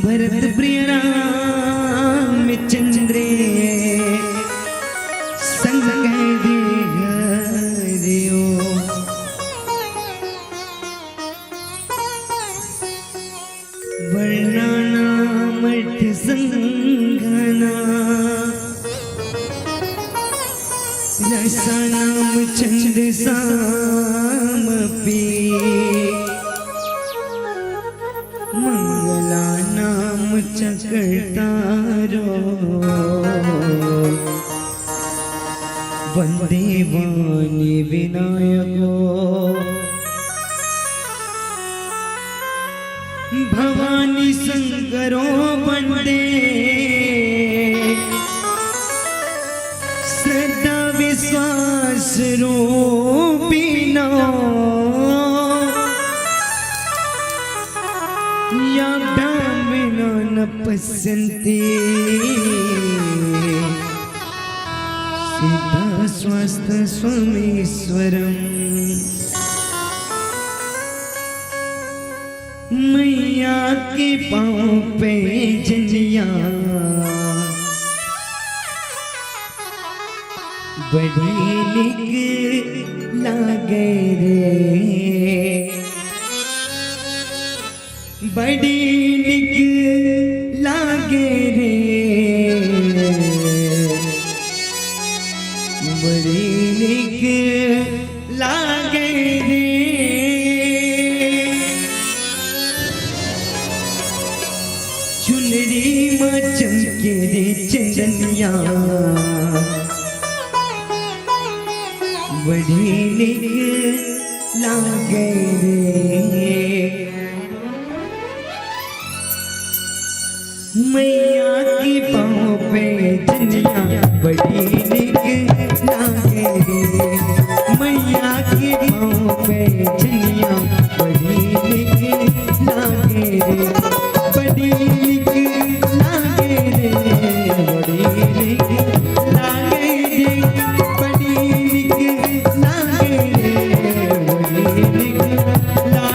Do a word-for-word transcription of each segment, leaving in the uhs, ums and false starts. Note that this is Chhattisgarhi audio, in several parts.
भरत प्रिय रामचंद्र संग हरियो। वरना नाम अठ संघना, रसा नाम छंद साम पी, मंगला नाम चक्रतारो। वंदे वाणी विनायको, भवानी शंकरो वंदे, श्रद्धा विश्वास रूपिणो, या ब्राह्मणो न पश्यन्ति। सीता स्वास्थ्य स्वामीश्वरम। मैया के पाँव पे जनिया बड़ी निक लागे रे। बड़ी निक लागे रे, बड़ी निक लागे रे। चुनरी मा चमके रे चंदनिया, बड़ी निक लागे रे। मैया के पाँव पे जनिया बड़ी निक लागे रे। मैया के पाँव पे जनिया बड़ी निक लागे रे। बड़ी निक लागे रे, बड़ी निक लागे रे, बड़ी निक लागे रे, बड़ी निक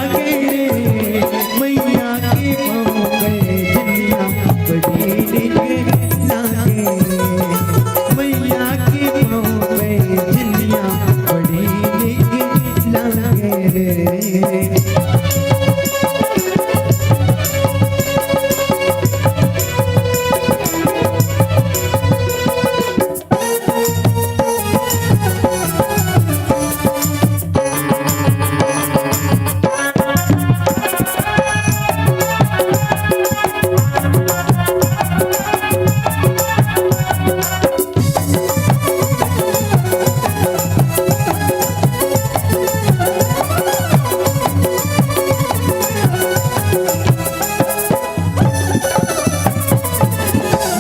लागे रे। मैया के पाँव पे जनिया बड़ी निक लागे रे। मैया के पाँव पे जनिया बड़ी निक लागे रे।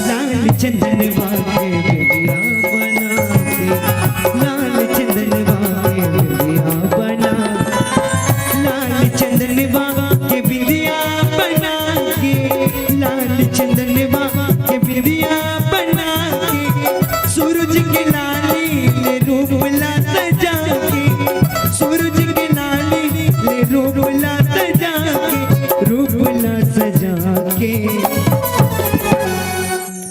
लाल चंदन वाले बिंदिया बना के, लाल चंदन वाले बिंदिया बना, लाल चंदन वाले बिंदिया बना के, लाल चंदन वाले बिंदिया बना के, सूरज के लाली ले रूप ला सजा के, सूरज के लाली ले रूप ला सजा के, रूप ला सजा के।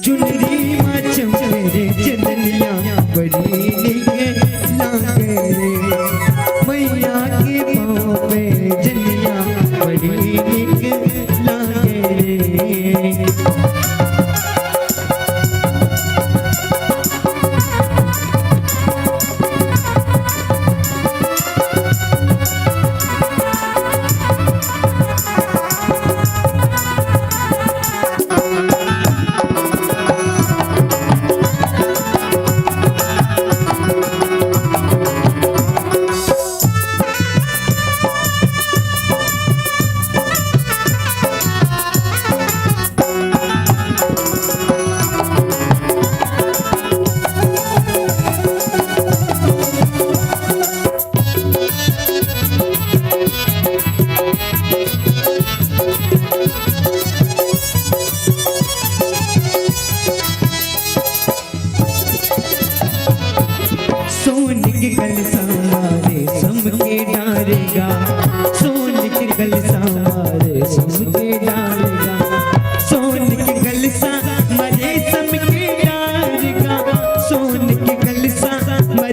चुनरी मा चमके रे चंदनिया बड़ी निक लागे रे। मैया के पाँव पे जनिया बड़ी निक लागे रे। सोन के कलसा मारे सम के डारेगा, सोन के कलसा मारे सम के डारेगा,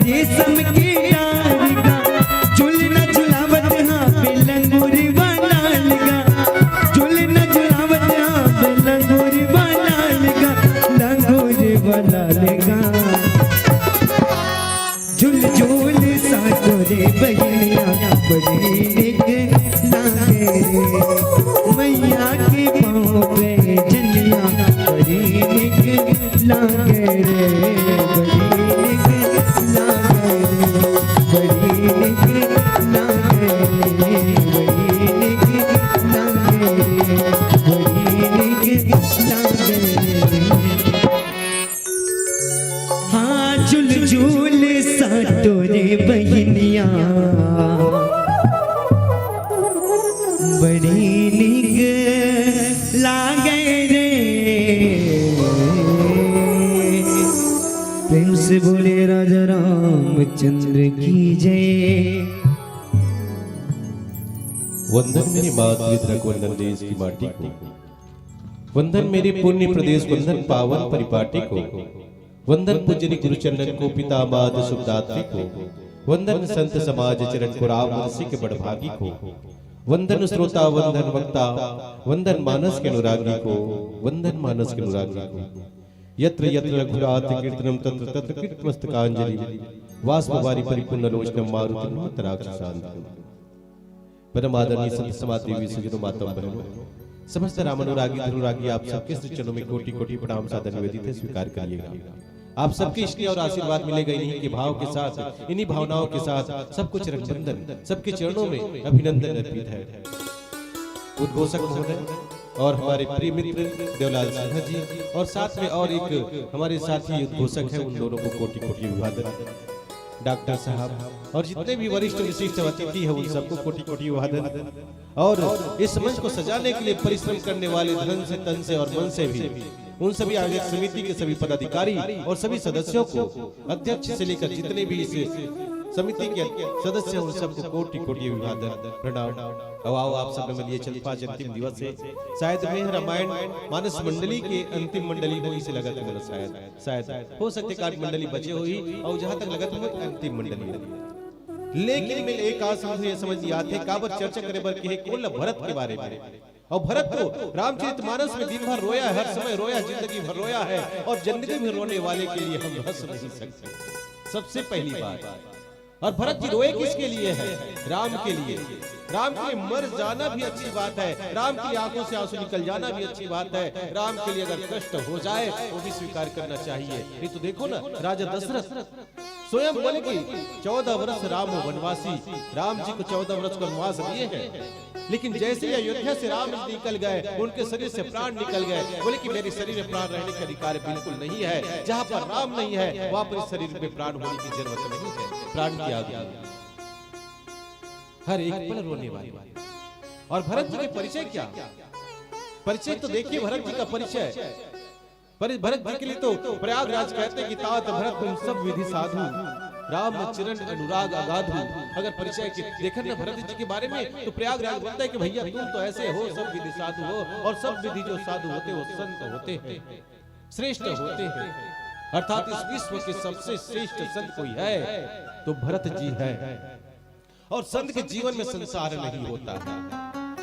रेशम के डार गा, झुलना झुलावत हावे लंगूर वाला गा, झुलना झुलावत हावे लंगूर वाला गा, लंगूर वाला गा। झुल झुल साटो रे बहिनिया, बड़ी निक लागे रे। मैया के पाँव पे जनिया, बड़ी निक लागे रे, बड़ी निक लागे रे, बड़ी निक लागे रे, बड़ी निक लागे रे, बड़ी निक लागे रे। हाँ, झुल झुल साटो रे बहिनिया, बड़ी निक लागे रे। प्रेम से बोले राजा रामचंद्र की जय। वंदन मेरी माँ तीर्थ रघुवंदन देश की माटी को, वंदन मेरे पुण्य प्रदेश, वंदन पावन परिपाटी को, वंदन पूजनी गुरु चंदन को, पिता मात सुखदात्री को, वंदन संत समाज चरण को, राम मनसी के बड़भागी को, वंदन श्रोता, वंदन वक्ता, वंदन मानस के अनुरागी को, वंदन मानस के अनुरागी को। यत्र यत्र रघुनाथ कीर्तनम तत्र तत्र कृतमस्तकांजलि। वासववारी परिपूर्ण लोचनम मारुति नमत राक्षसांत। परम आदरणीय संत समाज देवी सज्जनों, माताओं, बहनों, समस्त रामानुरागी धनुरागी, आप सबके श्री चरणों में कोटि कोटि प्रणाम सादर निवेदित है, स्वीकार करिएगा। आप सबके स्नेह और आशीर्वाद मिलेगा इन्हीं के भाव के साथ, इन्हीं भावनाओं के साथ। सब कुछ रघुनंदन, सबके चरणों में अभिनंदन अर्पित है। उद्घोषक महोदय और हमारे प्रिय मित्र देवलाल सिन्हा जी और साथ में और एक हमारे साथी उद्घोषक है, उन दोनों को कोटि कोटि अभिवादन। डॉक्टर साहब और जितने भी वरिष्ठ विशिष्ट अतिथि हैं, उन सबको कोटि कोटि अभिवादन। और इस मंच को सजाने के लिए परिश्रम करने वाले धन से, तन से और मन से भी, उन सभी आयोजक समिति के सभी पदाधिकारी और सभी सदस्यों को, अध्यक्ष से लेकर जितने भी इस समिति के सदस्य हैं, उन सबको कोटि कोटि अभिवादन, प्रणाम। अब आओ, आप सब मिलिए, चल पाँच अंतिम दिवस है, शायद में रामायण मानस मंडली के अंतिम मंडली हो, इसे लगत हो शायद, शायद हो सकते काट मंडली बचे हुई, और जहाँ तक लगत हो अंतिम मंडली हो। लेकिन मैं एक आस मुझे ये समझ नहीं आते, काबर चर्चा करे बर कहे कोन ल भरत के बारे में। और भरत तो रामचरित मानस में दिन भर रोया है, हर समय रोया, जिंदगी भर रोया है, और जिंदगी में रोने वाले के लिए हम हंस नहीं सकते, सबसे पहली बात। और भरत जी रोए किसके लिए है? राम के लिए। राम के लिए मर जाना भी अच्छी बात है, राम के लिए आंखों से आंसू निकल जाना भी अच्छी बात है। राम के लिए अगर कष्ट हो जाए, वो भी स्वीकार करना चाहिए। ये तो देखो ना, राजा दशरथ स्वयं बोले कि चौदह वर्ष राम वनवासी, राम जी को चौदह वर्ष का वनवास दिए हैं, लेकिन जैसे ही अयोध्या से राम जी निकल गए, उनके शरीर से प्राण निकल गए। बोले कि मेरे शरीर में प्राण रहने का अधिकार बिल्कुल नहीं है, जहाँ पर राम नहीं है, वहाँ पर इस शरीर में प्राण होने की जरूरत नहीं है, प्राण त्याग दो। हर एक पल रोने वाले। और भरत जी के परिचय क्या? परिचय तो देखिए, भरत जी का परिचय। पर भरत जी के लिए तो प्रयागराज कहते हैं कि तात भरत तुम सब विधि साधु। राम चरण अनुराग अगाधु। अगर परिचय के देखन ना भरत जी के बारे में, तो प्रयागराज बोलता है कि भैया, तुम तो ऐसे हो, सब विधि साधु हो, और सब विधि जो साधु होते, वो संत होते हैं, श्रेष्ठ होते हैं। अर्थात इस विश्व के सबसे श्रेष्ठ संत कोई है, तो भरत जी है। और संत के जीवन में संसार नहीं होता है,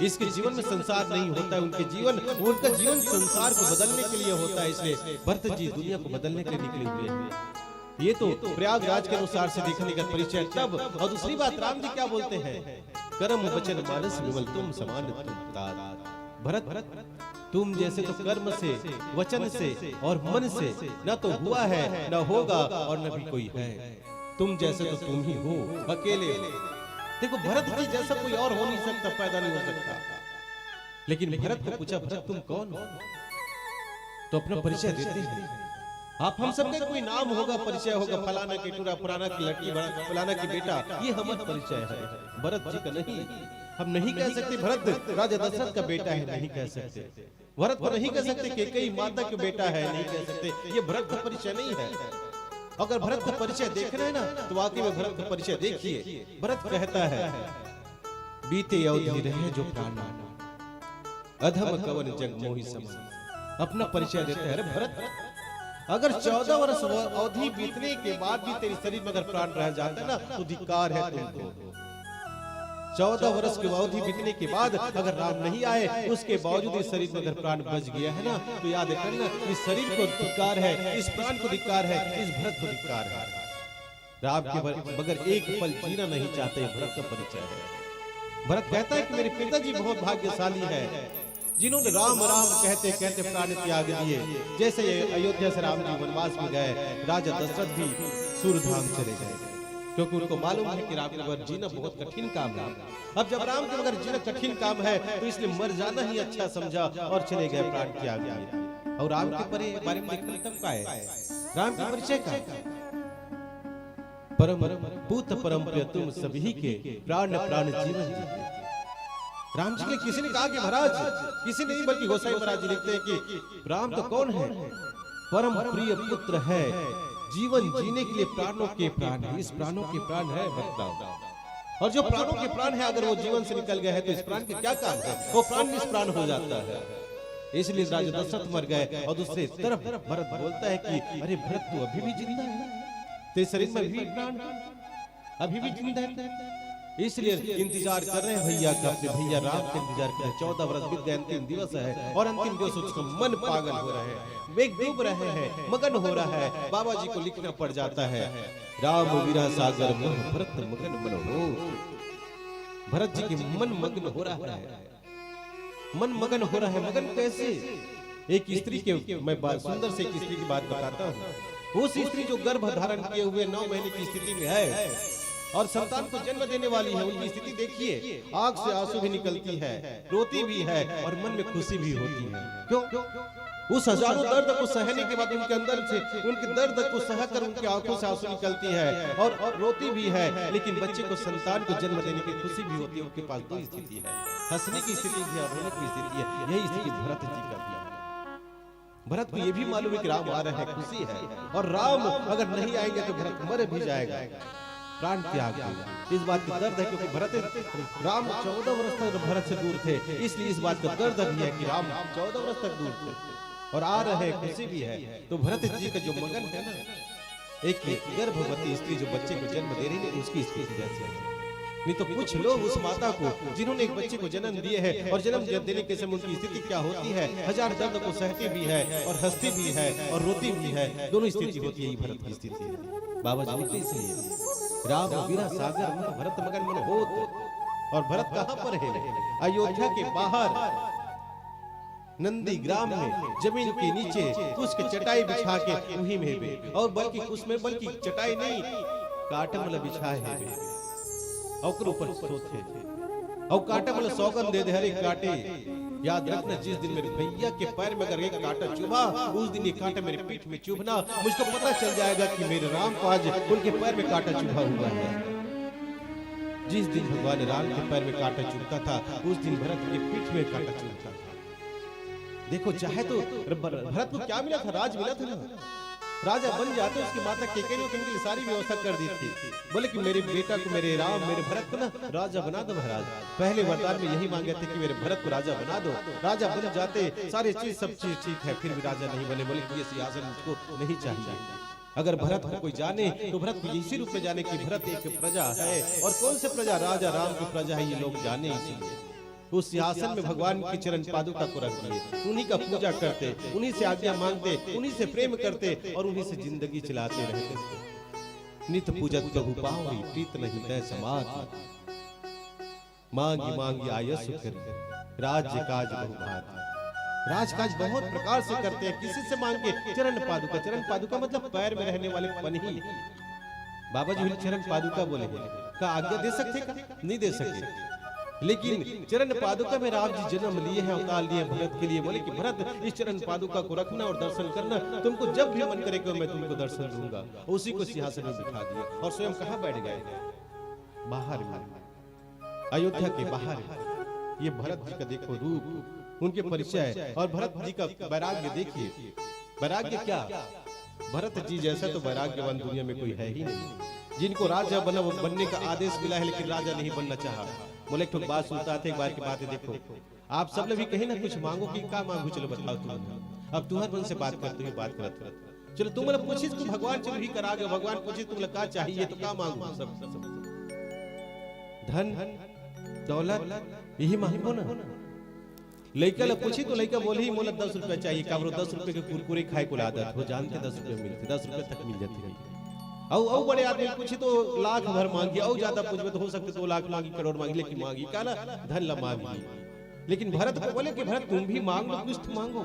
इसके जीवन में संसार नहीं होता है। उनके जीवन, उनका जीवन संसार को बदलने के लिए होता है, इसलिए भरत जी दुनिया को बदलने के लिए निकले हुए हैं। ये तो प्रयागराज के अनुसार से देखने का परिचय तब। और दूसरी बात, राम जी क्या बोलते हैं, कर्म वचन मानस विमल तुम समान तुम तात। भरत, तुम जैसे तो कर्म से, वचन से और मन से ना तो हुआ है, ना होगा और न भी कोई है। तुम जैसे तो तुम ही हो, अकेले हो। देखो, भरत जी जैसा कोई और हो नहीं सकता, पैदा नहीं हो सकता। लेकिन भरत को पूछा, भरत तुम कौन हो? तो अपना परिचय देते हैं। आप हम सबका कोई नाम होगा, परिचय होगा, फलाना के टूरा, फलाना की लड़की, बड़ा फलाना की बेटा, ये हमारा परिचय है। भरत जी का नहीं। हम नहीं कह सकते भरत राजा दशरथ का बेटा है, नहीं कह सकते। भरत को नहीं कह सकते कि कई माता के बेटा है, नहीं कह सकते। ये भरत का परिचय नहीं है। अगर भरत का परिचय देखना है ना, तो वाकई में भरत का परिचय देखिए। भरत कहता है, बीते अवधि रहे जो प्राण, अधम कवन जग मोहि समान। अपना परिचय देता है, अरे भरत, अगर चौदह वर्ष अवधि बीतने के बाद भी तेरे शरीर में अगर प्राण रह जाता है ना, तो धिक्कार है तुमको। चौदह वर्ष की अवधि बीतने के बाद अगर राम नहीं आए, उसके बावजूद इस शरीर में अगर प्राण बच गया है ना, तो याद रखना, इस शरीर को धिक्कार है, इस प्राण को धिक्कार है, इस भरत को धिक्कार है। राम के ब-, बगैर एक पल जीना नहीं चाहते, भरत का परिचय है। भरत कहता है कि मेरे पिताजी बहुत भाग्यशाली है, जिन्होंने राम राम कहते कहते प्राण त्याग दिए। जैसे ये अयोध्या से राम जी वनवास में गए, राजा दशरथ भी सूर्यधाम चले गए, क्योंकि उनको मालूम है कि राम के बगैर जीना बहुत कठिन काम है। अब जब राम के बगैर जीना कठिन काम है, तो इसलिए मर जाना ही अच्छा समझा और चले गए, प्राण त्याग दिए। और राम के परे-, बारे में देखने तब का है, राम के परिचय का है। परम पूत परम प्रिय तुम सभी के, प्राण प्राण जीवन जी के। राम जी के किसी ने कहा कि महाराज, किसी नहीं बल्कि गोसाई महाराज जी लिखते हैं कि राम तो कौन है? परम प्रिय पुत्र है, जीवन जीने के लिए प्राणों के प्राण है, इस प्राणों के प्राण है भरत राम। और जो प्राणों के प्राण है, अगर वो जीवन से निकल गए हैं, तो इस प्राण के क्या काम है? वो प्राण निष्प्राण हो जाता है। इसलिए राजा दशरथ मर गए और दूसरे तरफ भरत बोलता है कि अरे भरत, तू अभी भी जिंदा है, तेरे शरीर में अभी भी प्राण है, अभी भी जिंदा है। इसलिए इंतजार कर रहे हैं भैया का, अपने भैया राम का इंतजार कर रहे हैं। चौदह वर्ष बीत गए, अंतिम दिवस है और अंतिम दिवस उसका मन पागल हो रहा है, मेघ डूब रहे हैं, मगन हो रहा है। बाबा जी को लिखना पड़ जाता है, राम विरह सागर मोह भरत मगन मन हो। भरत जी के मन मगन हो रहा है, मन मगन हो रहा है। मगन कैसे? एक स्त्री के, मैं बात, सुंदर से एक स्त्री की बात बताता हूँ। उस स्त्री जो गर्भ धारण किए हुए नौ महीने की स्थिति में है और संतान को जन्म देने वाली है, उनकी स्थिति देखिए, आंख से आंसू भी निकलती है, रोती भी है और मन में खुशी भी होती है। क्यों? उस हजारों दर्द को सहने के बाद उनके अंदर से, उनके दर्द को सहकर उनकी आंखों से आंसू निकलती है और, और रोती भी है, लेकिन बच्चे को, संतान को जन्म देने की खुशी भी होती है। उनके पास दो स्थिति है, हंसने की स्थिति भी है और रोने की स्थिति है। यही स्थिति भरत जी का भी है। भरत को यह भी मालूम है कि राम आ रहे हैं, खुशी है, और राम अगर नहीं आएंगे तो भरत मर भी जाएगा, प्राण त्याग देगा। इस बात का दर्द है, क्योंकि भरत, राम चौदह वर्ष तक भरत से दूर थे, इसलिए इस बात का दर्द भी है कि राम चौदह वर्ष तक दूर थे और आ रहे हैं, खुशी भी है। तो भरत जी का जो मगन है ना, एक गर्भवती स्त्री जो बच्चे को जन्म दे रही है, उसकी स्थिति जैसी है। नहीं तो पूछ लो उस माता को, जिन्होंने एक बच्चे को जन्म दिए है और जन्म देने के समय उनकी स्थिति क्या होती है। हजार दर्द को सहती भी है और हंसती भी है और रोती भी है, दोनों स्थिति होती है। ये भरत की स्थिति है। बाबा जी लिखते इसलिए, राम विरह सागर मन भरत मगन मन होत। और भरत कहाँ पर है? अयोध्या के बाहर नंदी ग्राम में जमीन के नीचे उसके चटाई बिछा के उही में हेबे, और बल्कि उसमें, बल्कि चटाई नहीं, काटमल बिछाए हेबे, ओकर ऊपर सोत हे। और काटमल सौगंध दे दे, "हरे काटे, याद रखना, जिस दिन मेरे भैया के पैर में अगर एक कांटा चुभा, उस दिन ये कांटा मेरे पीठ में चुभना, मुझको पता चल जाएगा कि मेरे राम को आज उनके पैर में कांटा चुभा हुआ है।" जिस दिन भगवान राम के पैर में कांटा चुभता था, उस दिन भरत के पीठ में कांटा चुभता था। देखो, चाहे तो र-, बर-, भरत को क्या मिला था? राज मिला था ना। राजा बन जाते, उसकी माता केकई ने उनके लिए सारी व्यवस्था कर दी थी। बोले कि मेरे बेटा को, मेरे राम, मेरे भरत को ना राजा बना दो महाराज। पहले वरदान में यही मांगे थे कि मेरे भरत को राजा बना दो। राजा बन जाते, सारी चीज, सब चीज ठीक है, फिर भी राजा नहीं बने। बोले कि ये सिंहासन मुझको नहीं चाहिए। अगर भरत को कोई जाने तो भरत को इसी रूप में जाने कि भरत एक प्रजा है, और कौन से प्रजा? राजा राम की प्रजा है, ये लोग जाने इसीलिए। उस सिंहासन में भगवान की चरण पादुका को रख दिए, उन्हीं का पूजा करते, उन्हीं से आज्ञा मांगते, उन्हीं से प्रेम करते और उन्हीं से जिंदगी चलाते रहते। नित पूजत कहु पावई, प्रीत नहीं तय समात। मांगी मांगी आयस करी, राज्य काज बहु भांति। राजकाज बहुत प्रकार से करते हैं। किसी से मांगे? चरण पादुका। चरण पादुका मतलब पैर में रहने वाले पनही। बाबा जी चरण पादुका बोले हैं, का आज्ञा दे सकते का? नहीं दे सके। लेकिन चरण पादुका में राम जी जन्म लिए हैं, अवतार लिए भरत के लिए। बोले कि भरत, इस चरण पादुका को रखना और दर्शन करना, तुमको जब भी मन करेगा मैं तुमको दर्शन दूंगा। उसी को सिंहासन में बिठा दिया और स्वयं कहाँ बैठ गए? बाहर में, अयोध्या के बाहर। ये भरत जी का देखो रूप, उनके परिचय और भरत जी का वैराग्य देखिए। वैराग्य क्या? भरत जी जैसा तो वैराग्यवान दुनिया में कोई है ही नहीं। जिनको राजा बना, बनने का आदेश मिला है, लेकिन राजा नहीं बनना चाहा। बोले, एक ठो बात सुनता थे, एक बार की बात है, देखो, आप सब लोग भी कहीं ना कुछ मांगो कि का मांगो, चलो बताओ तुम। अब तुम्हारे मन से बात करते हुए बात करते चलो, तुमन ला पूछिस कि भगवान चलो ही करा गे, भगवान पूछिस तुमन ला का चाहिए, तो का मांगो? सब, सब, सब। धन, दौलत, यही मांगबो ना। लइका ला पूछी तो लइका बोलही, "मोला दस रुपया चाहिए।" काबरो दस रुपया के कुरकुरे खाए को आदत हो, जानथे दस रुपया मिलथे, दस रुपया तक मिल जाथे। अउ, अउ बड़े आदमी पूछी तो लाख भर मांगी, अउ ज्यादा पूछबे तो हो सकथे दो लाख मांगी, करोड़ मांगी, लेकिन मांगी का ना, धन ला मांगी। लेकिन भरत को बोले कि "भरत, तुम भी मांग लो, कुछ तो मांगो।"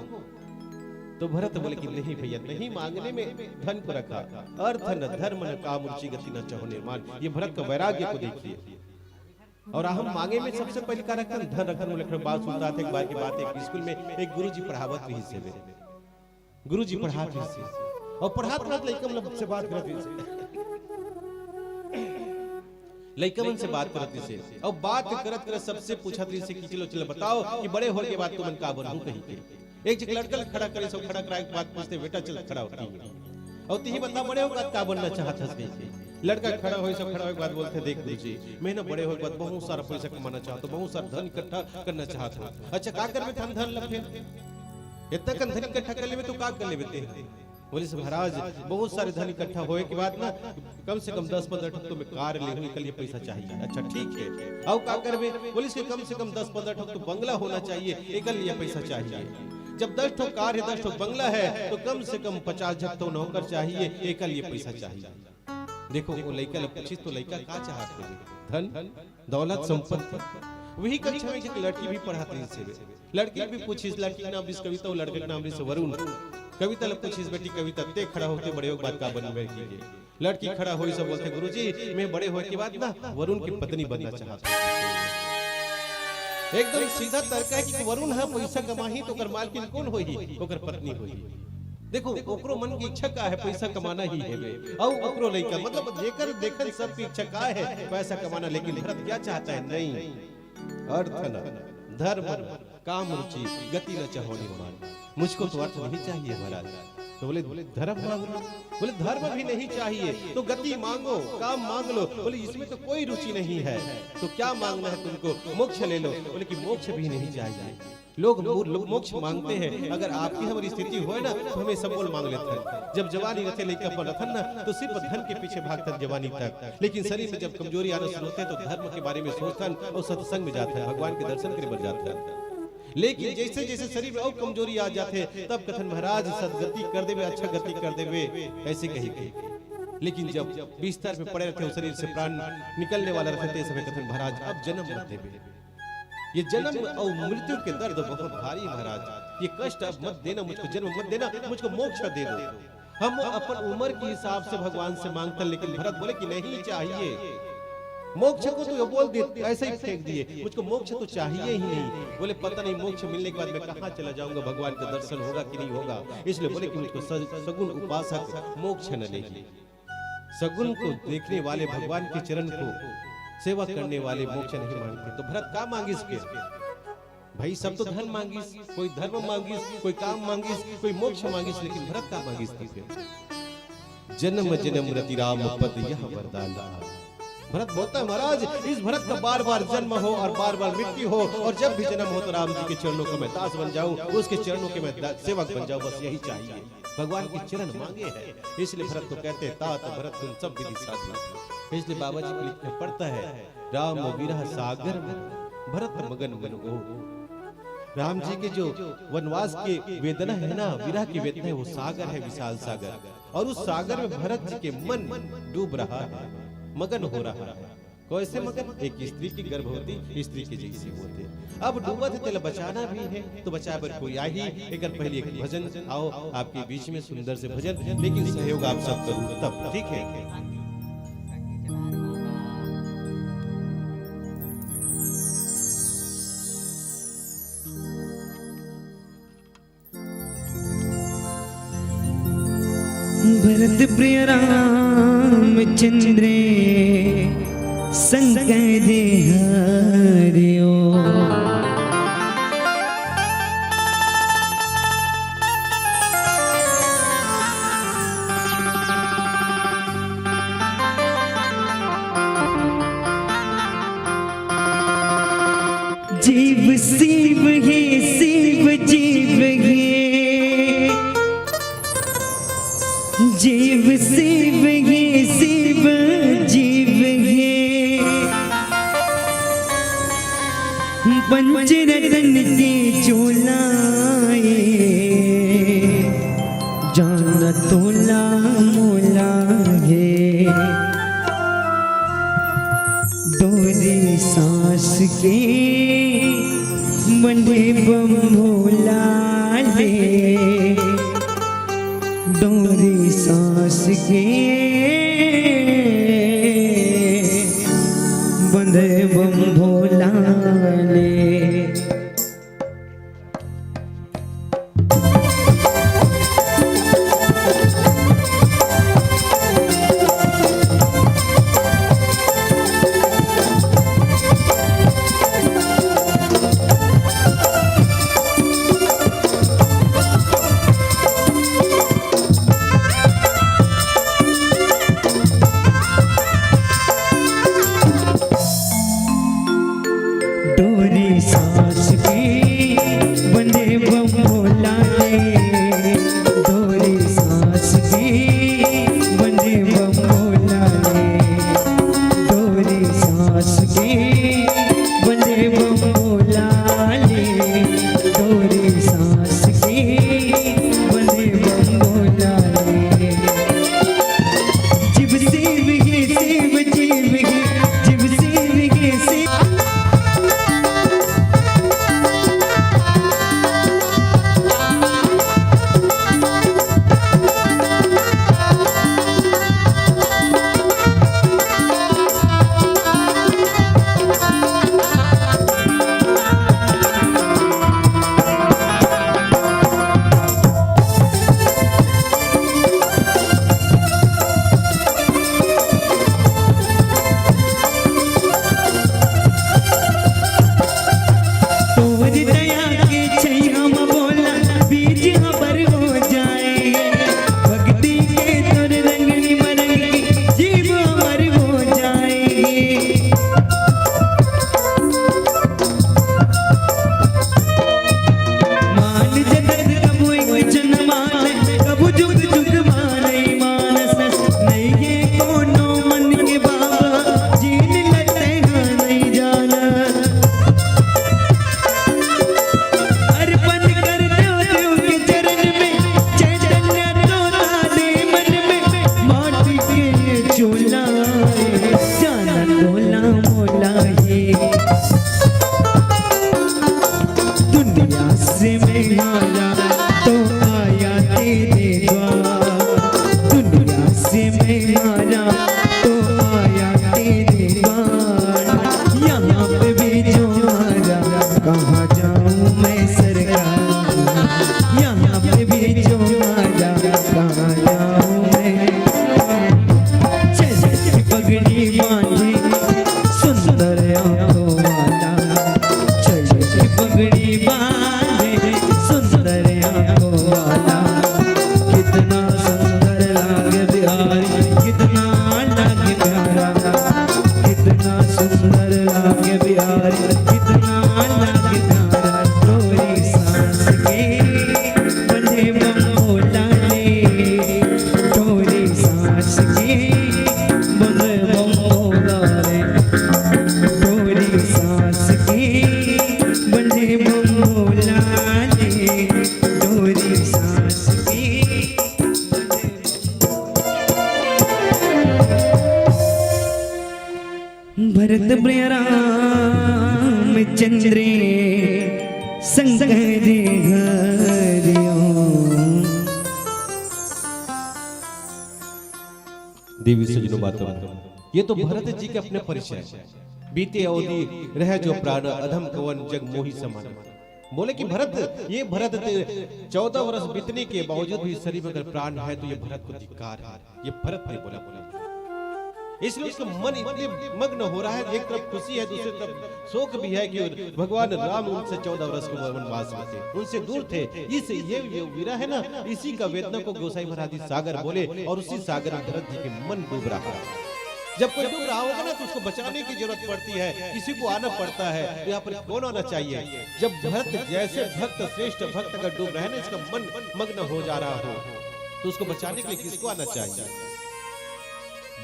तो भरत बोले कि "नहीं भैया, नहीं मांगने में धन को रखा, अर्थ न धर्म न काम रुचि गति न चाहो निर्माण।" ये भरत का वैराग्य को देखिए। और हम मांगे में सबसे पहले का रखन? धन रखन। वो लेकर बात सुनता था, एक बार की बात, एक स्कूल में एक गुरुजी पढ़ावत रहिस हे। गुरुजी पढ़ात रहिस हे। और पढ़ात पढ़ात लइका मन से बात करत रहिस हे। लइका मन से बात करत रहिस हे। और बात करत करत सबसे पूछत रहिस हे कि "चलो, चलो बताओ कि बड़े होए के बाद तुमन का बनहू?" कही के। एक जगह लड़का ल खड़ा करे, सब खड़ा कराए के बाद पूछथे, "बेटा चल खड़ा हो, ठीक है। और तिही बता, बड़े होके बाद का बनना चाहत हस?" कही के। लड़का खड़ा होई, सब खड़ा होए के बाद बोलथे, "देख गुरुजी, मैं ना बड़े होए के बाद बहुत सारा पैसा कमाना चाहत हूँ, बहुत सारा धन इकट्ठा करना चाहत हूँ।" "अच्छा, का करबे धन, धन ल फेर? इतना कन धन इकट्ठा कर लेबे तो का कर लेबे ते?" बोलिस, "महाराज, बहुत सारे धन इकट्ठा होए के बाद ना कम से कम दस पंद्रह ठो तो मैं कार लेहूँ, एकर लिए पैसा चाहिए।" "अच्छा ठीक है, अउ का करबे?" बोलिस कि "कम से कम दस पंद्रह ठो तो बंगला होना चाहिए, एकर लिए पैसा चाहिए।" "जब दस ठो कार है, दस ठो बंगला है, तो कम से कम पचास झन तो नौकर चाहिए, एकर लिए पैसा चाहिए।" देखो, वो लइका ल पूछिस तो लइका का चाहत हे? धन, दौलत, संपत्ति। वही कक्षा में एक लड़की भी पढ़त रहिस हे। लड़की भी पूछिस, लड़की के नाम रहिस कविता, वो लड़के के नाम रहिस वरुण। कविता ल पूछिस, "बेटी कविता, ते खड़ा होके बड़े होके बाद का बनबे?" कही के। लड़की खड़ा होइस, बोलथे, "गुरुजी, मैं बड़े होए के बाद ना वरुण की पत्नी बनना चाहत हूँ।" एकदम सीधा तर्क है कि वरुण ह पैसा कमाही तो ओकर मालकिन कौन होही? ओकर पत्नी होही। देखो, ओकरो मन की इच्छा का है? पैसा कमाना ही है बे। अउ ओकरो लइका, मतलब जेकर देखन सबकी इच्छा का है? पैसा कमाना। लेकिन भरत क्या चाहता है? नहीं, अर्थ न, धर्म न, काम रुचि, गति न चाहो निर्माण। मुझको तो अर्थ नहीं चाहिए महाराज। तो बोले, "धर्म मांग लो।" बोले, "धर्म भी नहीं चाहिए तो गति मांगो, काम मांग लो।" बोले, "इसमें तो कोई रुचि नहीं है, तो क्या मांगना है तुमको? मोक्ष ले लो।" बोले कि मोक्ष भी नहीं चाहिए। लोग मो-, लोग मोक्ष मांगते हैं। अगर आपकी हमारी स्थिति होए ना, तो हमें सब बोल मांग लेते हैं। जब जवानी रथे लइका अपन रथन ना, तो सिर्फ धन के पीछे भागथन जवानी तक। लेकिन शरीर में जब कमजोरी आना शुरू होते हैं, तो धर्म के बारे में सोचथन और सत्संग में जाथन, भगवान के दर्शन करे बर जाथन। लेकिन जैसे जैसे शरीर में और कमजोरी आ जाथे, तब कथन, "महाराज, सदगति कर देवे, अच्छा गति कर देवे," ऐसे कही के। लेकिन जब बिस्तर में पड़े रहते हो, शरीर से प्राण निकलने वाला रहते, ते समय कथन, "महाराज, अब जन्म मत देवे।" ये जन्म और मृत्यु के दर्द बहुत भारी महाराज, ये कष्ट अब मत देना मुझको, जन्म मत देना मुझको, मोक्ष दे दो। हम अपन उम्र के हिसाब से भगवान से मांगते हैं, लेकिन भरत बोले कि नहीं चाहिए। मोक्ष को तो ये बोल दे, ऐसे ही फेंक दिए, मुझको मोक्ष तो चाहिए ही नहीं। बोले पता नहीं मोक्ष मिलने के बाद मैं कहाँ चला जाऊंगा, भगवान का दर्शन होगा कि नहीं होगा, इसलिए बोले कि मुझको स-, सगुण उपासक मोक्ष न नहीं। सगुण को देखने वाले भगवान के चरण को सेवा करने वाले मोक्ष नहीं मांगते। तो भरत का मांगिस के? भाई सब तो धन मांगिस, कोई धर्म मांगिस, कोई काम मांगिस, कोई मोक्ष मांगिस, लेकिन भरत का मांगिस तो फिर? जन्म जन्म रति राम पद यह वरदान। भरत बोलता है, महाराज, इस भरत का बार बार जन्म हो और बार बार मृत्यु हो, और जब भी जन्म हो तो राम जी के चरणों का मैं दास बन जाऊं, उसके चरणों के मैं दा-, सेवक बन जाऊं, बस यही चाहिए। भगवान के चरण मांगे हैं, इसलिए भरत को कहते हैं, तात भरत तुम सब विधि साधना। इसलिए बाबा जी को लिखना पड़ता है, राम विरह सागर में भरत मगन मन हो। राम जी के जो वनवास की वेदना है ना, विरह की वेदना है, वो सागर है, विशाल सागर। और उस सागर में भरत जी के मन डूब रहा है, मगन हो रहा है। कैसे मगन? एक स्त्री की, गर्भवती स्त्री के जैसे होते। अब डूबत है, तेला बचाना भी है, तो बचाए बर कोई आही। एक पहले एक भजन आओ आपके बीच में, सुंदर से भजन, लेकिन सहयोग आप सब करो तब, ठीक है? भरत प्रिय रामचंद्र संग दे हरिओ। जीव शिव हे, शिव जीव हे। जीव शिव हे, शिव जीव हे, पंच रतन के चोला ए, जान तोला मोला हे। डोरी सांस के बंधे बम भोला ले, डोरी सांस के बंधे बम भोला ले। डोरी सांस के बंधे बम भोला ले, डोरी सांस के बंधे बम भोला ले, डोरी सांस के बंधे बम भोला ले, डोरी सांस के बंधे बम भोला ले। जीव शिव हे, शिव जीव हे, जीव शिव हे, शिव। तोर दया के छैया म बोला, बीज हमर हो जाए। भक्ति के तोर रंगनी म रंग के जीव हमर हो जाए। मान जगत कबू एक जन माने, कबू जुग जुग माने मानस। नहीं ये कोनो मन के बाबा, जीन लते नहीं जाना। अर्पण कर दो देव के चरण में, चैतन्य तो डाले मन में, माटी के ये चोला, जाना तोला मोला ये। दुनिया से मैं आया तो आया तेरे द्वार, दुनिया से मैं आया तो आया तेरे द्वार। यहाँ पे भी जो आ जा, कहाँ जाऊँ मैं सरकार, यहाँ पे भी जो आ जा, कहाँ जाऊँ मैं। चल पगड़ी बांधे सुंदर आंखों वाला, चल पगड़ी बांधे सुंदर आंखों वाला। कितना सुंदर लागे बिहारी, कितना लागे प्यारा, कितना सुंदर लागे बिहारी, कितना लागे प्यारा। डोरी सांस के बंधे बम भोला ले, डोरी सांस के बंधे बम भोला ले, डोरी सांस के बंधे बम भोला ले, डोरी सांस के बंधे बम। भरत प्रिय रामचंद्र शंकर हरिओम। देवी सजनो मातम, ये तो भरत जी के अपने परिचय हैं। बीते अवधि रह जो प्राण, अधम कवन जग मोहि समान। बोले कि भरत, ये भरत ते चौदह वर्ष बीतने के बावजूद भी शरीर में अगर प्राण है तो ये भरत को धिक्कार है। ये भरत ने बोला, बोला। इसलिए उसका मन इतने मग्न हो रहा है, एक तरफ खुशी है, दूसरी तरफ शोक भी है कि भगवान राम उनसे चौदह वर्ष के वनवास में थे, उनसे दूर थे। इस ये, ये विरह है ना, इसी का वेदना को गोसाई महाराज जी सागर बोले और उसी सागर में भरत जी के मन डूब रहा है। जब कोई डूब रहा होगा ना, तो उसको बचाने की जरूरत पड़ती है, किसी को आना पड़ता है। तो यहाँ पर कौन आना चाहिए? जब भरत जैसे भक्त, श्रेष्ठ भक्त अगर डूब रहे ना, इसका मन मग्न हो जा रहा हो, तो उसको बचाने के लिए किसको आना चाहिए?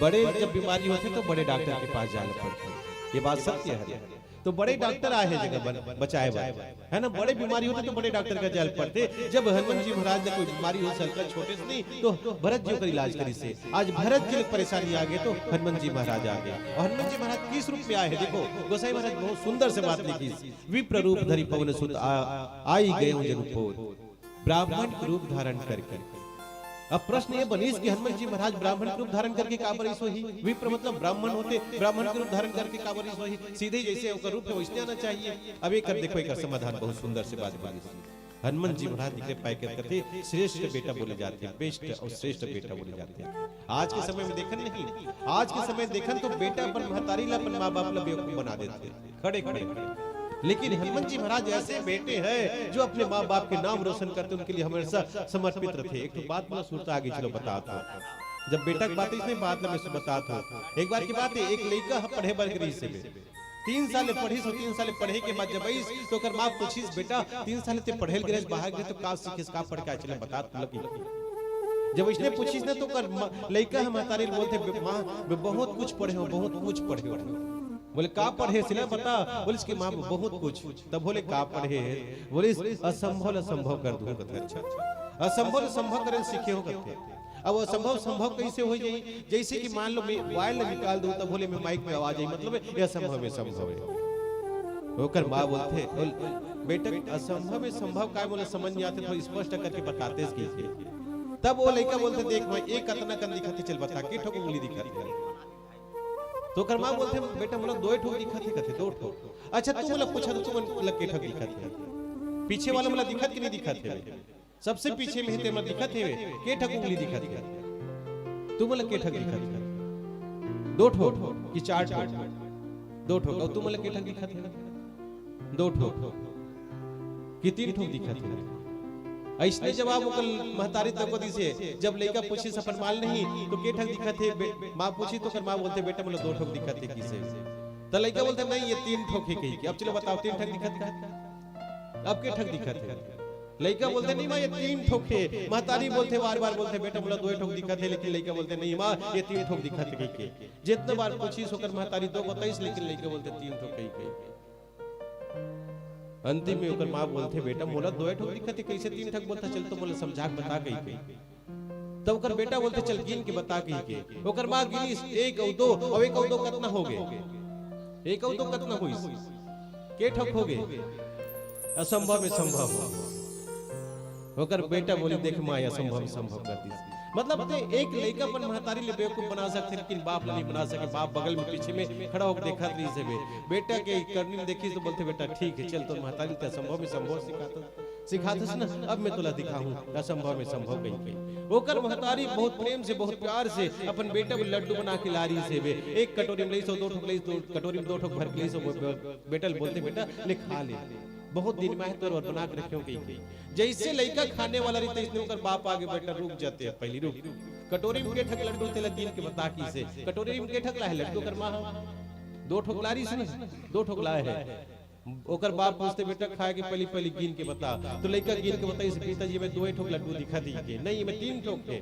बड़े जब बीमारी होथे तो बड़े डॉक्टर के पास जाना पड़थे। ये बात सत्य हे। तो बड़े डॉक्टर आए हे जगह बन-, बचाए बर, हे ना? बड़े बीमारी होथे तो बड़े डॉक्टर के जाए पड़थे। जब हनुमंत जी महाराज ला कोई बीमारी होइस हल्का छोटे से नहीं, तो भरत जी ओकर इलाज करिस हे। आज भरत जी ला परेशानी आ गे तो हनुमंत जी महाराज आ गे। अउ हनुमंत जी महाराज किस रूप में आए हे? देखो, गोसाई महाराज बहुत सुंदर से बात लिखिस, विप्र रूप धरि पवन सुत आ, आई गए जनु पोत। ब्राह्मण के रूप धारण करके। अब प्रश्न ये बनिस कि हनुमंत जी महाराज ब्राह्मण के रूप धारण करके काबर अइस होही? विप्र मतलब ब्राह्मण होथे, ब्राह्मण के रूप धारण करके काबर अइस होही? सीधे जइसे ओकर रूप हे वइसने आना चाहिए। अब एकर देखो, एकर समाधान बहुत सुंदर से बात बनिस। हनुमंत जी महाराज निकरे पाए के कथे श्रेष्ठ बेटा बोले जाथे, बेस्ट अउ श्रेष्ठ बेटा बोले जाथे। आज के समय में देखन नहीं, आज के समय देखन तो बेटा अपन महतारी ला, अपन माँ बाप ला बेवकूफ बना देथे। खड़े खड़े। लेकिन हनुमंत जी महाराज ऐसे बेटे हैं जो अपने माँ बाप के नाम रोशन करते, उनके लिए हमेशा समर्पित रहते हैं। एक तो बात मैं सुरता आगे चलो बतात हूँ। जब बेटा के बात इसने बात मैं सुरता बतात हूँ। एक बार की बात है, एक लइका ह पढ़े बर गे रिहिस हे। तीन साल पढ़िस अउ तीन साल पढ़े के बाद जब आइस तो ओकर माँ पूछिस, "बेटा, तीन साल ते पढ़े ल गे रहेस, बाहर गे रहेस तो का सीखिस, का पढ़ के आइस, चल बता तू लगी।" जब इसने पूछिस ना तो ओकर माँ, लइका ह महतारी ल बोलथे, "बे-, माँ, मैं बहुत कुछ पढ़े हूँ, बहुत कुछ पढ़े हूँ।" बोले, "का पढ़े हस ला बता?" बोलिस कि, "माँ, बहुत कुछ।" तब बोले, "का पढ़े हस?" बोलिस, "असंभव ल संभव कर दूँ," कथे। "अच्छा, असंभव ल संभव करे ल सीखे हँव," कथे। अब असंभव संभव कइसे हो जाही? जइसे कि मान लो मैं वायर ल निकाल दूँ, तब बोले मैं माइक में आवाज आई, मतलब ये असंभव में संभव हे। ओकर माँ बोलथे, बोल, "बेटा, असंभव में संभव काय मोला समझ नहीं आथे, थोड़ा स्पष्ट करके बतातेस कइसे?" तब वो लइका बोलथे, "देख माँ, एक अतना कन दिखत हे, चल बता, के ठोक उंगली दिखत हे?" तो ओकर माँ बोलथे, "बेटा, मोला दो ठोक दिखत हे," कथे, "दो ठोक।" "अच्छा, तू मोला पूछा तो, तू मोला के ठोक दिखत हे? पीछे वाला मोला दिखत कि नहीं दिखत हे?" "सबसे पीछे में हे, ते मोला दिखत हे, के ठक उंगली दिखत हे? तू मोला के ठक दिखत हे? दो ठोक कि चार ठोक?" "दो ठोक।" "अउ तू मोला के ठक दिखत हे?" "दो ठोक।" "कि तीन ठोक दिखत हे?" अइसने जवाब ओकर महतारी तको दिस हे। जब लइका पूछिस अपन माँ ल नहीं, तो के ठक दिखत हे? बे-, माँ पूछिस तो ओकर माँ बोलथे, "बेटा, मोला दो ठोक दिखत हे," कइसे। त लइका बोलथे, "नहीं, ये तीन ठोक हे," कहिके। "अब चलो बताओ, तीन ठक दिखत का?" "अब के ठक दिखत हे?" लइका बोलथे, "नहीं माँ, ये तीन ठोक हे।" महतारी बोलथे, बार बार बोलथे, "बेटा, मोला दो ठोक दिखत हे," लेकिन लइका बोलथे, "नहीं माँ, ये तीन ठोक दिखत हे," कहिके। जितना बार पूछिस ओकर महतारी दो बताइस, लेकिन लइका बोलथे, "तीन ठोक कहिके।" अंतिम में ओकर माँ बोलथे, "बेटा, मोला दो ठोक दिखत हे, कइसे तीन ठक बोलथा? चल तो मोला समझा के बता," कहिके। तब ओकर बेटा बोलथे, "चल गिन के बता," कहिके। ओकर माँ गिनिस, "एक अउ दो, अउ एक अउ दो कतना होगे? एक अउ दो कतना होइस? के ठक होगे?" "असंभव में संभव हो।" ओकर बेटा बोलिस, "देख माँ, असंभव में संभव कर दिस।" मतलब ते एक लइका अपन महतारी ले बेवकूफ बना सकथे, लेकिन बाप ल नहीं बना सके। बाप बगल में पीछे में खड़ा होकर देखत रहिस हे। बेटा के करनी ल देखिस तो बोलथे, "बेटा ठीक हे, चल तोर महतारी ल ते असंभव में संभव सिखात सिखाथस ना, अब मैं तोला दिखाहूँ असंभव में संभव कहिके।" ओकर महतारी बहुत प्रेम से, बहुत प्यार से अपन बेटा बर लड्डू बना के ला रहिस हे। एक कटोरी में लइस अउ दो ठोक लइस, दो कटोरी में दो ठोक भर के लइस अउ बे-, बेटा ल बोलथे, "बेटा ले खा ले, बहुत दिन में हे तोर बर बना के रखे हँव," कहिके। जइसे लइका खाने वाला रहिथे, अइसने ओकर बाप आगे, "बेटा रुक जा ते, अब पहिली रुक। कटोरी में के ठक लड्डू तेला गिन के बता," कहिसे। कटोरी में के ठक लाए हे लड्डू ओकर माँ ह? दो ठोक ला रहिस ना, दो ठोक लाए हे। ओकर बाप पूछथे, "बेटा, खाए के पहिली, पहिली गिन के बता।" तो लइका गिन के बताइस, "पिताजी, एमे दो ठोक लड्डू दिखत हे के, नहीं, एमे तीन ठोक हे।"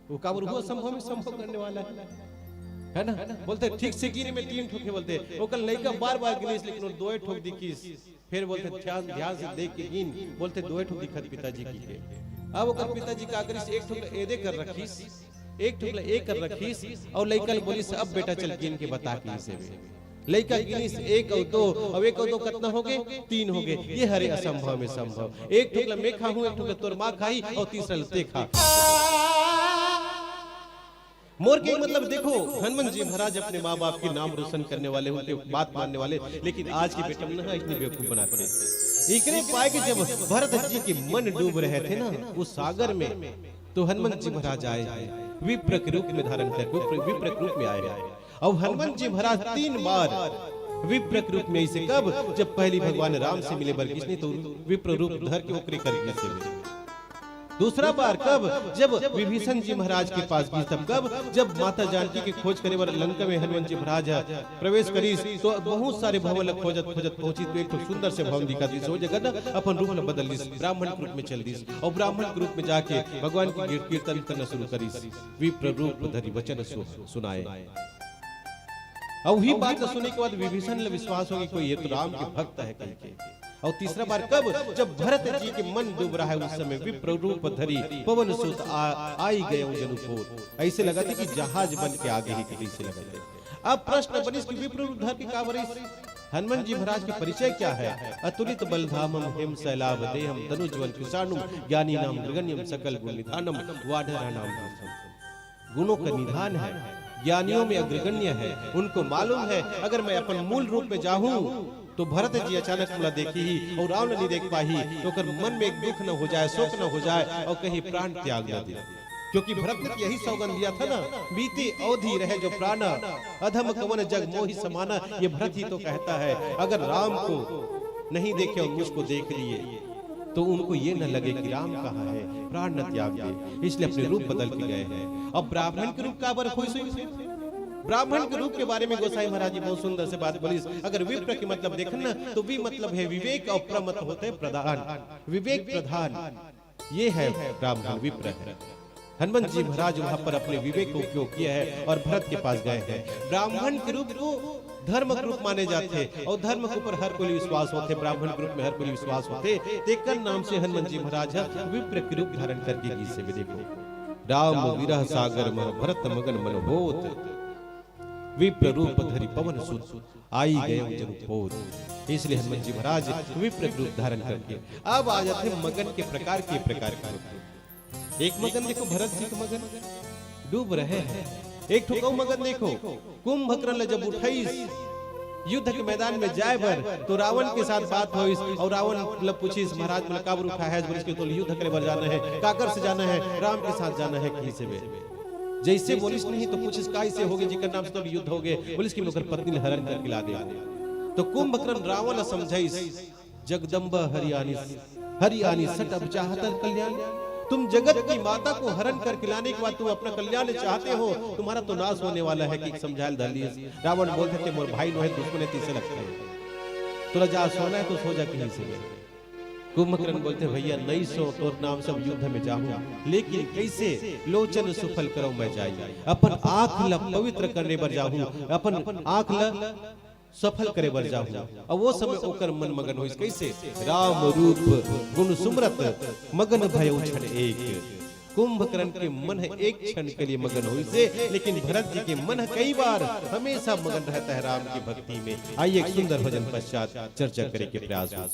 वो काबर, वो असंभव में संभव करने वाला हे, हे ना? बोलथे, "ठीक से गिन, एमे तीन ठोक हे," बोलथे। ओकर लइका बार-बार गिनिस, लेकिन वो दो ठोक दिखिस। फिर बोलथे, "ध्यान, ध्यान से देख के गिन," बोलथे, "दो ठोक दिखत पिताजी," कहिके। अब ओकर पिताजी का करिस, एक ठोक ल एदे कर रखिस, एक ठोक ल ए कर रखिस, अउ लइका ल बोलिस, "अब बेटा चल गिन के बता," कहिसे। लइका गिनिस एक अउ दो, अउ एक अउ दो कतना होगे? तीन होगे। ये हरे असंभव में संभव। एक ठोक ल मैं खाहूं, एक ठोक ल तोर माँ खाही, अउ तीसरा ल ते खा। मोर के मतलब देखो, हनुमंत जी महाराज अपने माँ बाप के नाम रोशन करने वाले, उनके बात मानने वाले, लेकिन आज के बेटा मन ह इतने बेवकूफ बनाथे। इकरे पाए के जब भरत जी के मन डूब रहे थे ना उस सागर में, तो हनुमंत जी महाराज आए हैं, विप्र के रूप में धारण करके विप्र, विप्र के रूप में आए हैं। अउ हनुमंत जी महाराज तीन बार विप्र के रूप में आइसे। कब? जब पहिली भगवान राम से मिले बर गिस नहीं तो विप्र रूप धर के ओकरे कर गिस हे। दूसरा बार कब? जब विभीषण जी महाराज के पास गिस। तब कब? जब माता जानकी के खोज करे बर लंका में हनुमंत जी महाराज ह प्रवेश करिस, तो बहुत सारे भवन ल खोजत खोजत पहुंचिस, तो एक ठो सुंदर से भवन दिखा दिस। ओ जगह न अपन रूप ल बदल दिस, ब्राह्मण के रूप में चल दिस, अउ ब्राह्मण के रूप में जाके भगवान के कीर्तन करना शुरू करिस। विप्र रूप धरि वचन सु-, सुनाए। अउ उही बात ल सुने के बाद विभीषण ल विश्वास हो कि कोई ये तो राम के भक्त है कहिके। अउ तीसरा बार कब? जब भरत जी के मन डूब रहा है, उस समय विप्र रूप धरि पवन सुत आ, आई गए जनु पोत। ऐसे लगथे कि जहाज बन के आगे ही कहीं से लगथे। अब प्रश्न बनिस कि विप्र रूप धर के का बरिस? हनुमान जी महाराज के परिचय क्या है? अतुलित बल धामम हिम सैलाभ देहम तनुजवन कृशाणुम ज्ञानी नाम ग्रगण्यम सकल गुण निधानम वानरा नाम देशम। गुणों का निधान है, ज्ञानियों में अग्रगण्य है। उनको मालूम है, अगर मैं अपन मूल रूप में जाहूं तो भरत जी अचानक मोला देखही अउ राम ल नहीं देख पाही, तो ओकर मन में एक दुख न हो जाए, शोक न हो जाए अउ कहीं प्राण त्याग न दे। क्योंकि भरत ने यही सौगंध दिया था ना, बीती अवधि रहे जो प्राण, अधम कवन जग मोहि समाना। ये भरत ही तो कहता है, अगर राम को नहीं देखे और मुझको देख लिए, तो उनको ये न लगे कि राम कहाँ है, प्राण न त्याग दे, इसलिए अपने रूप बदल के गए हैं। अब ब्राह्मण के रूप का बर खोई सोई, ब्राह्मण के रूप के बारे में गोसाई महाराज जी बहुत सुंदर से बात बोलिस। अगर विप्र के मतलब देखन ना, तो वि मतलब है विवेक अउ प्र मत होते प्रधान, विवेक प्रधान। ये है ब्राह्मण, विप्र है। हनुमंत जी महाराज वहां पर अपने विवेक का उपयोग किया है और भरत के पास गए हैं। ब्राह्मण के रूप को धर्म के रूप माने जाते हैं और धर्म के ऊपर हर कोई विश्वास होते, ब्राह्मण के रूप में हर कोई विश्वास होते। तेकर नाम से हनुमंत जी महाराज ह विप्र के रूप धारण करके गिस हे। देखो, राम विरह सागर मह भरत मगन मन होत, विप्र रूप धरि पवन सुत आई गए जनु पोत। इसलिए हनुमंत जी महाराज विप्र के रूप धारण करके अब आ जाते मगन के प्रकार के, प्रकार के होते। एक मगन देखो, भरत जी के मगन डूब रहे हैं। एक ठो अउ मगन देखो, कुंभकर्ण ल जब उठाइस युद्ध के मैदान में जाए बर, तो रावण के साथ बात होइस और रावण ल पूछिस, "महाराज, मोला काबर उठाए हस?" बोलिस कि, "तोला युद्ध करे बर जाना है।" "काकर से जाना है?" "राम के साथ जाना है।" कहिस हे। जैसे बोलिस नहीं तो पूछिस, "का ऐसे होगे जेकर नाम से तोर युद्ध होगे?" बोलिस कि, "मैं ओकर पत्नी ल हरण करके ला दे।" तो कुंभकर्ण रावण ल समझाइस, जगदम्बा हरि आनी, हरि आनी सट अब चाहत कल्याण। तुम जगत की माता को हरण करके लाने के बाद तुम अपना कल्याण चाहते हो, तुम्हारा तो नाश होने वाला है। कि समझाए ल धर लिस। रावण बोलथे, "ते मोर भाई नोहे, दुश्मन हे, तइसे लगथे। तोला जा सोना है तो सो जा कहिस हे।" कुंभकर्ण बोलथे, "भैया, नइ सो, तोर नाम से अब युद्ध में जाहूं, लेकिन कइसे? लोचन सुफल करव मैं जाई, अपन आंख ला पवित्र करे बर जाहूं, अपन आंख ला सफल करे बर जाहूं।" अउ वो समय ओकर मन मगन होइस कइसे? राम रूप गुण सुमरत मगन भयउ क्षण एक। कुंभकर्ण के मन ह एक क्षण के लिए मगन होइस हे, लेकिन भरत जी के मन ह कई बार हमेशा मगन रहता है राम की भक्ति में। आइए एक सुंदर भजन पश्चात चर्चा करे के प्रयास हो।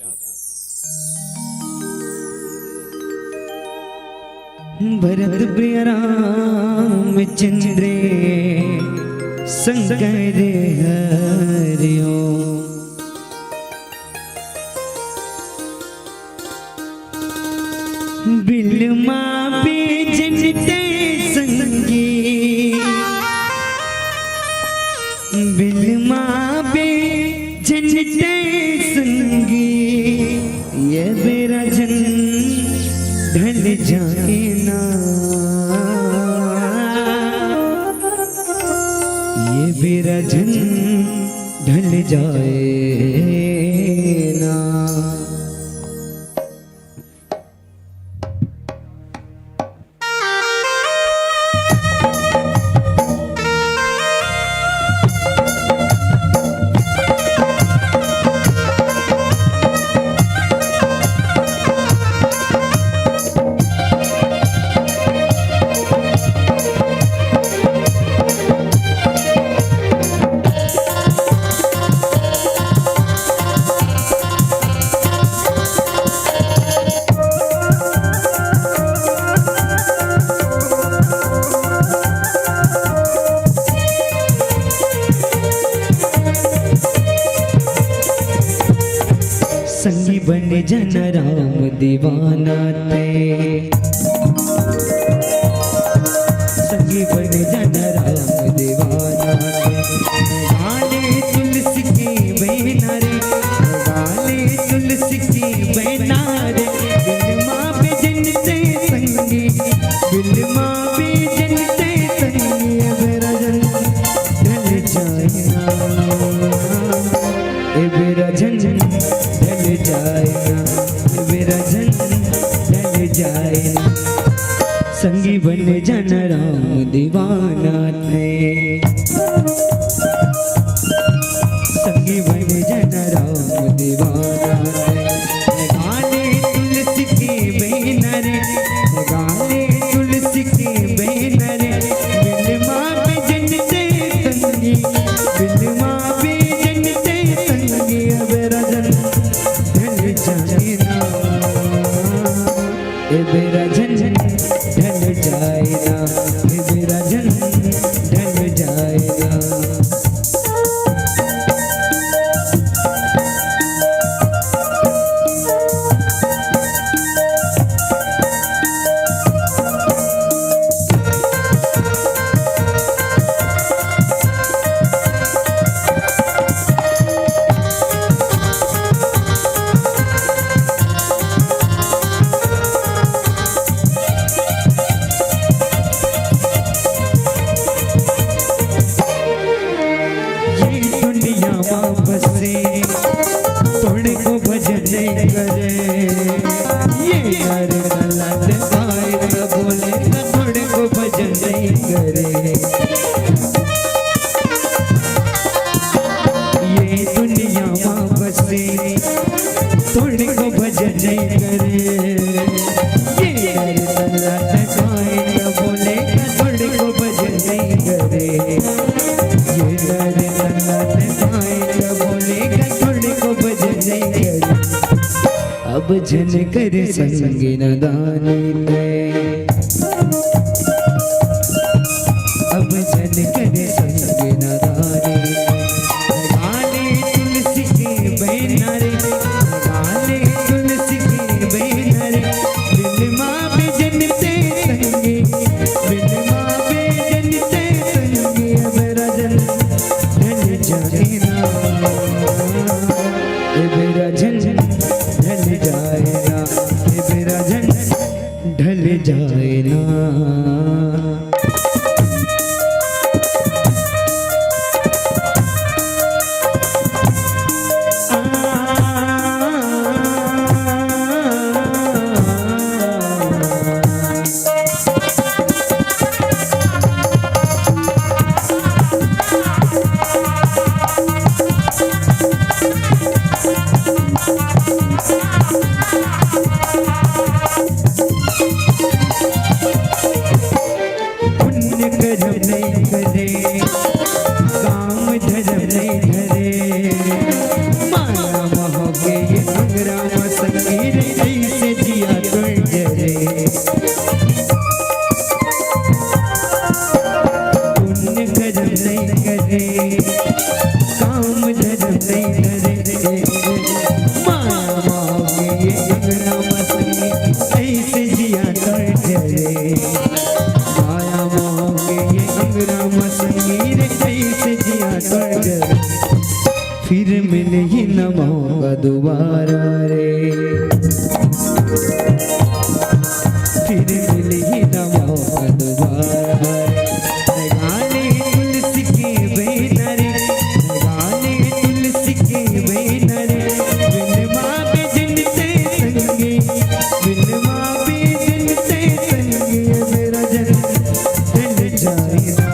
भरत प्रिय रामचंद्र शंकर हरिओ। बिलमा बेजन ते संगी, बिलमा बेजन ते संगी, ये बेरा झन ढल जाए ना, ये बेरा झन ढल जाए ना। संगी बन जाना राम दीवाना ते, संगी बन जाना राम दीवाना ते। गाले तुलसी के बैना रे, गाले तुलसी के बैना रे, बिलमा बेजन ते संगी वापस से तोड़े को भजन नहीं करे। ये नर नलद आए न बोले न तोड़े को भजन नहीं करे। ये दुनिया वापस से तोड़े को भजन नहीं करे। ये नर नलद आए न बोले न तोड़े को भजन नहीं करे। ये नर नलद आए न बोले न तोड़े को भजन नहीं करे। अब झन कर संग नदानी ते, अब झन कर संग नदानी ते। गाले तुलसी के बैना रे, गाले तुलसी के बैना रे। बिलमा बेजन ते संगे, बिलमा बेजन ते संगे। अब राजन ढल जाए ना, ए बेरा झन ढल जाए ना, ए बेरा झन ढल जाए ना। पुण्य कर्म नहीं करे, काम धर्म नहीं धरे, माया मोह के ये अंगरा म संगी रे, ऐसे जिया तुल जरे। पुण्य कर्म नहीं करे, काम धर्म नहीं धरे, माया मोह के ये अंगरा म संगी, ऐसे जिया तुल जरे। माया मोह के ये अंगरा म संगी रे, कैसे जिया तुल जरे। फिर मिलही न मौका दोबारा रे, फिर मिलही न मौका दोबारा रे। गाले तुलसी के बैना रे, गाले तुलसी के बैना रे। बिलमा बेजन ते संगे, बिलमा बेजन ते संगे। ए बेरा झन ढल जाए ना,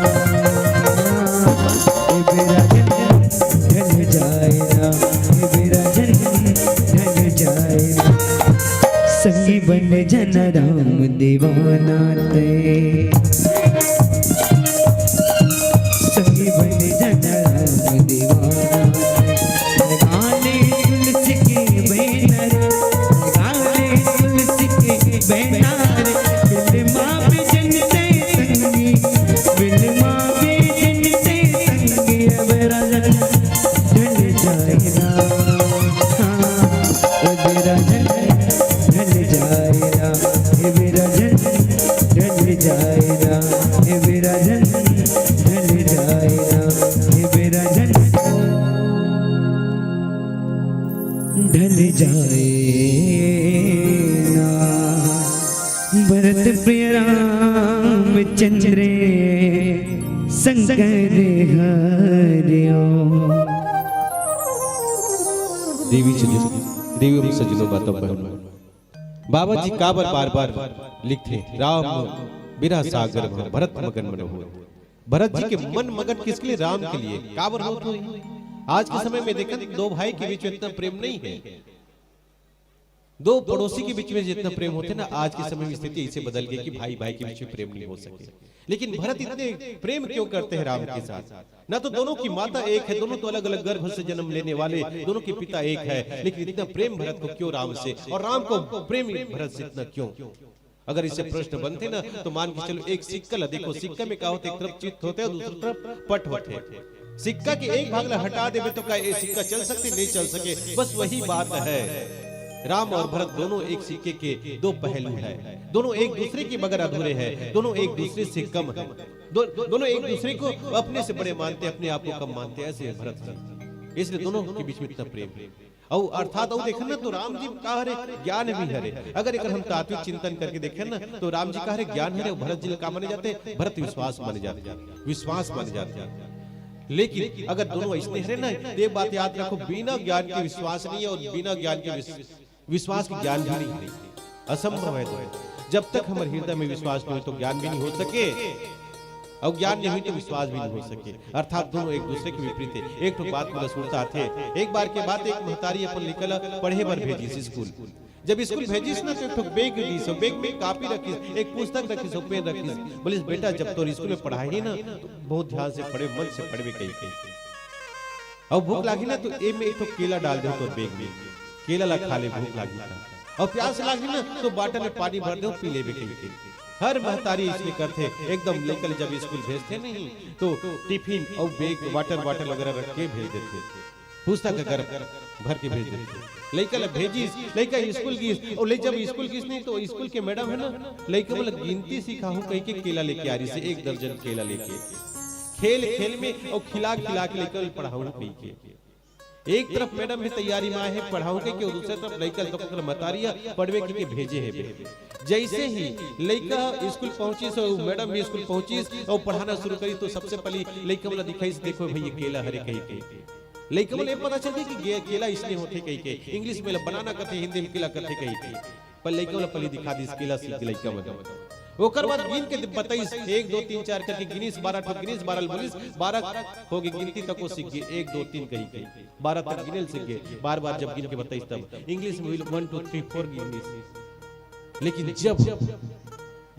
ए बेरा झन ढल जाए ना, ए बेरा झन ढल जाए ना। संगी बन जन राम दीवाना ते, संगी बन जन राम दीवाना ते। गाले तुलसी के बैना रे, गाले तुलसी के बैना रे। बिलमा बेजन ते संगी, बिलमा बेजन ते संगी। अब राजन ढल जाए ना, हाँ, अब राजन ढल जाए ना, अब राजन ढल जाए ना, अब राजन ढल जाए ना, अब राजन ढल जाए ना। भरत प्रिय रामचंद्र शंकर हरिओ। देवी सजन, देवी सजनों, बातों पर बाबा जी काबर बार-बार लिखथे, "राम बिरह सागर में भरत मगन मनोहर।" भरत जी के मन मगन किसके लिए? राम के लिए। काबर होत होही? आज के समय में देखन, दो भाई के बीच में इतना प्रेम नहीं है। दो पड़ोसी के बीच में जितना प्रेम होथे ना, आज के समय में स्थिति ऐसे बदल गई कि भाई भाई के बीच में प्रेम नहीं हो सके। लेकिन भरत इतने प्रेम क्यों करते हैं राम के साथ? ना तो दोनों की माता एक है, दोनों तो अलग-अलग गर्भ से जन्म लेने वाले, दोनों के पिता एक है, लेकिन इतना प्रेम भरत को क्यों राम से, और राम को प्रेम भरत से इतना क्यों? अगर इसे प्रश्न बनथे ना, तो मान के चलो, एक सिक्का ला देखो, सिक्का में का होथे? एक तरफ चित्त होथे और दूसरी तरफ पट होथे। सिक्का के एक भाग ला हटा देबे तो का ये सिक्का चल सकथे? नहीं चल सके। बस वही बात है, राम और भरत दोनों एक सिक्के के दो पहलू है, दोनों एक दूसरे के बगैर अधूरे हैं, दोनों एक दूसरे से कम है। दो, दोनों एक दूसरे को अपने से बड़े मानते, अपने आप को कम मानते, ऐसे है भरत जी। इसलिए दोनों के बीच में इतना प्रेम है। अउ अर्थात अउ देखन ना, तो राम जी का हरे, ज्ञान भी हरे। अगर एकर हम तात्विक चिंतन करके देखेन ना, तो राम जी का हरे, ज्ञान हरे, अउ भरत जी ला का माने जाथे? भरत विश्वास माने जाथे, विश्वास माने जाथे। लेकिन अगर दोनों अइसने हरे ना, तो ये बात याद रखो, बिना ज्ञान के विश्वास नहीं है और बिना ज्ञान के विस-, विश्वास के ज्ञान भी नहीं है। असंभव है दोनों। जब तक हमर हृदय में विश्वास नहीं हो, तो ज्ञान भी नहीं हो सके, और ज्ञान नहीं हो, तो विश्वास भी नहीं हो सके। अर्थात दोनों एक दूसरे के विपरीत है। एक ठो बात मोला सुरता आथे, एक बार के बात, एक महतारी अपन लइका ला पढ़े बर भेजिस स्कूल। जब स्कूल भेजिस ना, तो एक ठो बैग दिस, बैग में कॉपी रखिस, एक पुस्तक रखिस, पेन रखिस। बोलिस, "बेटा, जब तोर स्कूल में पढ़ाही ना, तो बहुत ध्यान से पढ़े, मन से पढ़बे," कहिके। "अउ भूख लागही ना, तो ए में एक ठो केला डाल दे तोर बैग में, केला ला खा ले, भूख लागही ना। अउ प्यास लागही ना, तो बाटल में पानी भर दे, पी लेबे," कहिके। हर महतारी इसने करथे, एकदम लइका ल जब स्कूल भेजथे नहीं, तो टिफिन अउ बैग, वाटर बॉटल वगैरह रख के भेज देथे, पुस्तक अगर भर के भेज देथे। लइका ल भेजिस, लइका स्कूल गिस, अउ ले जब स्कूल गिस नहीं, तो स्कूल के मैडम है ना, लइका मन ल गिनती सिखाहूं कहिके केला लेके आ रहिस हे, एक दर्जन केला लेके। खेल खेल में अउ खिला खिला के लइका ल पढ़ाहूं कहिके। एक तरफ मैडम भी तैयारी में आहे पढ़ाहूं कहिके, अउ दूसरे तरफ लइका ल तो ओकर मतारी ह पढ़बे कहिके भेजे हे बे। जइसे ही लइका स्कूल पहुंचिस अउ मैडम भी स्कूल पहुंचिस अउ पढ़ाना शुरू करिस, तो सबसे पहली लइका मन ल दिखाइस, "देखो भई, ये केला हरे," कहिके। लइका मन ल ये पता चल गे कि गे-, केला इसने होथे कहिके, इंग्लिश में ल बनाना कथे, हिंदी में केला कथे कहिके। पर लइका ल पहली दिखा दिस, केला सीख लइका मन। ओकर बाद गिन के बताइस, एक, दो, तीन, चार करके गिनिस, बारह ठो गिनिस, बारह ल बोलिस, बारह हो गे गिनती, तको सीख गे, एक, दो, तीन कहिके। बारह तक गिने ल सीख गे। बार बार जब गिन के बताइस, तब इंग्लिश में वन, टू, थ्री, फोर गिनिस। लेकिन जब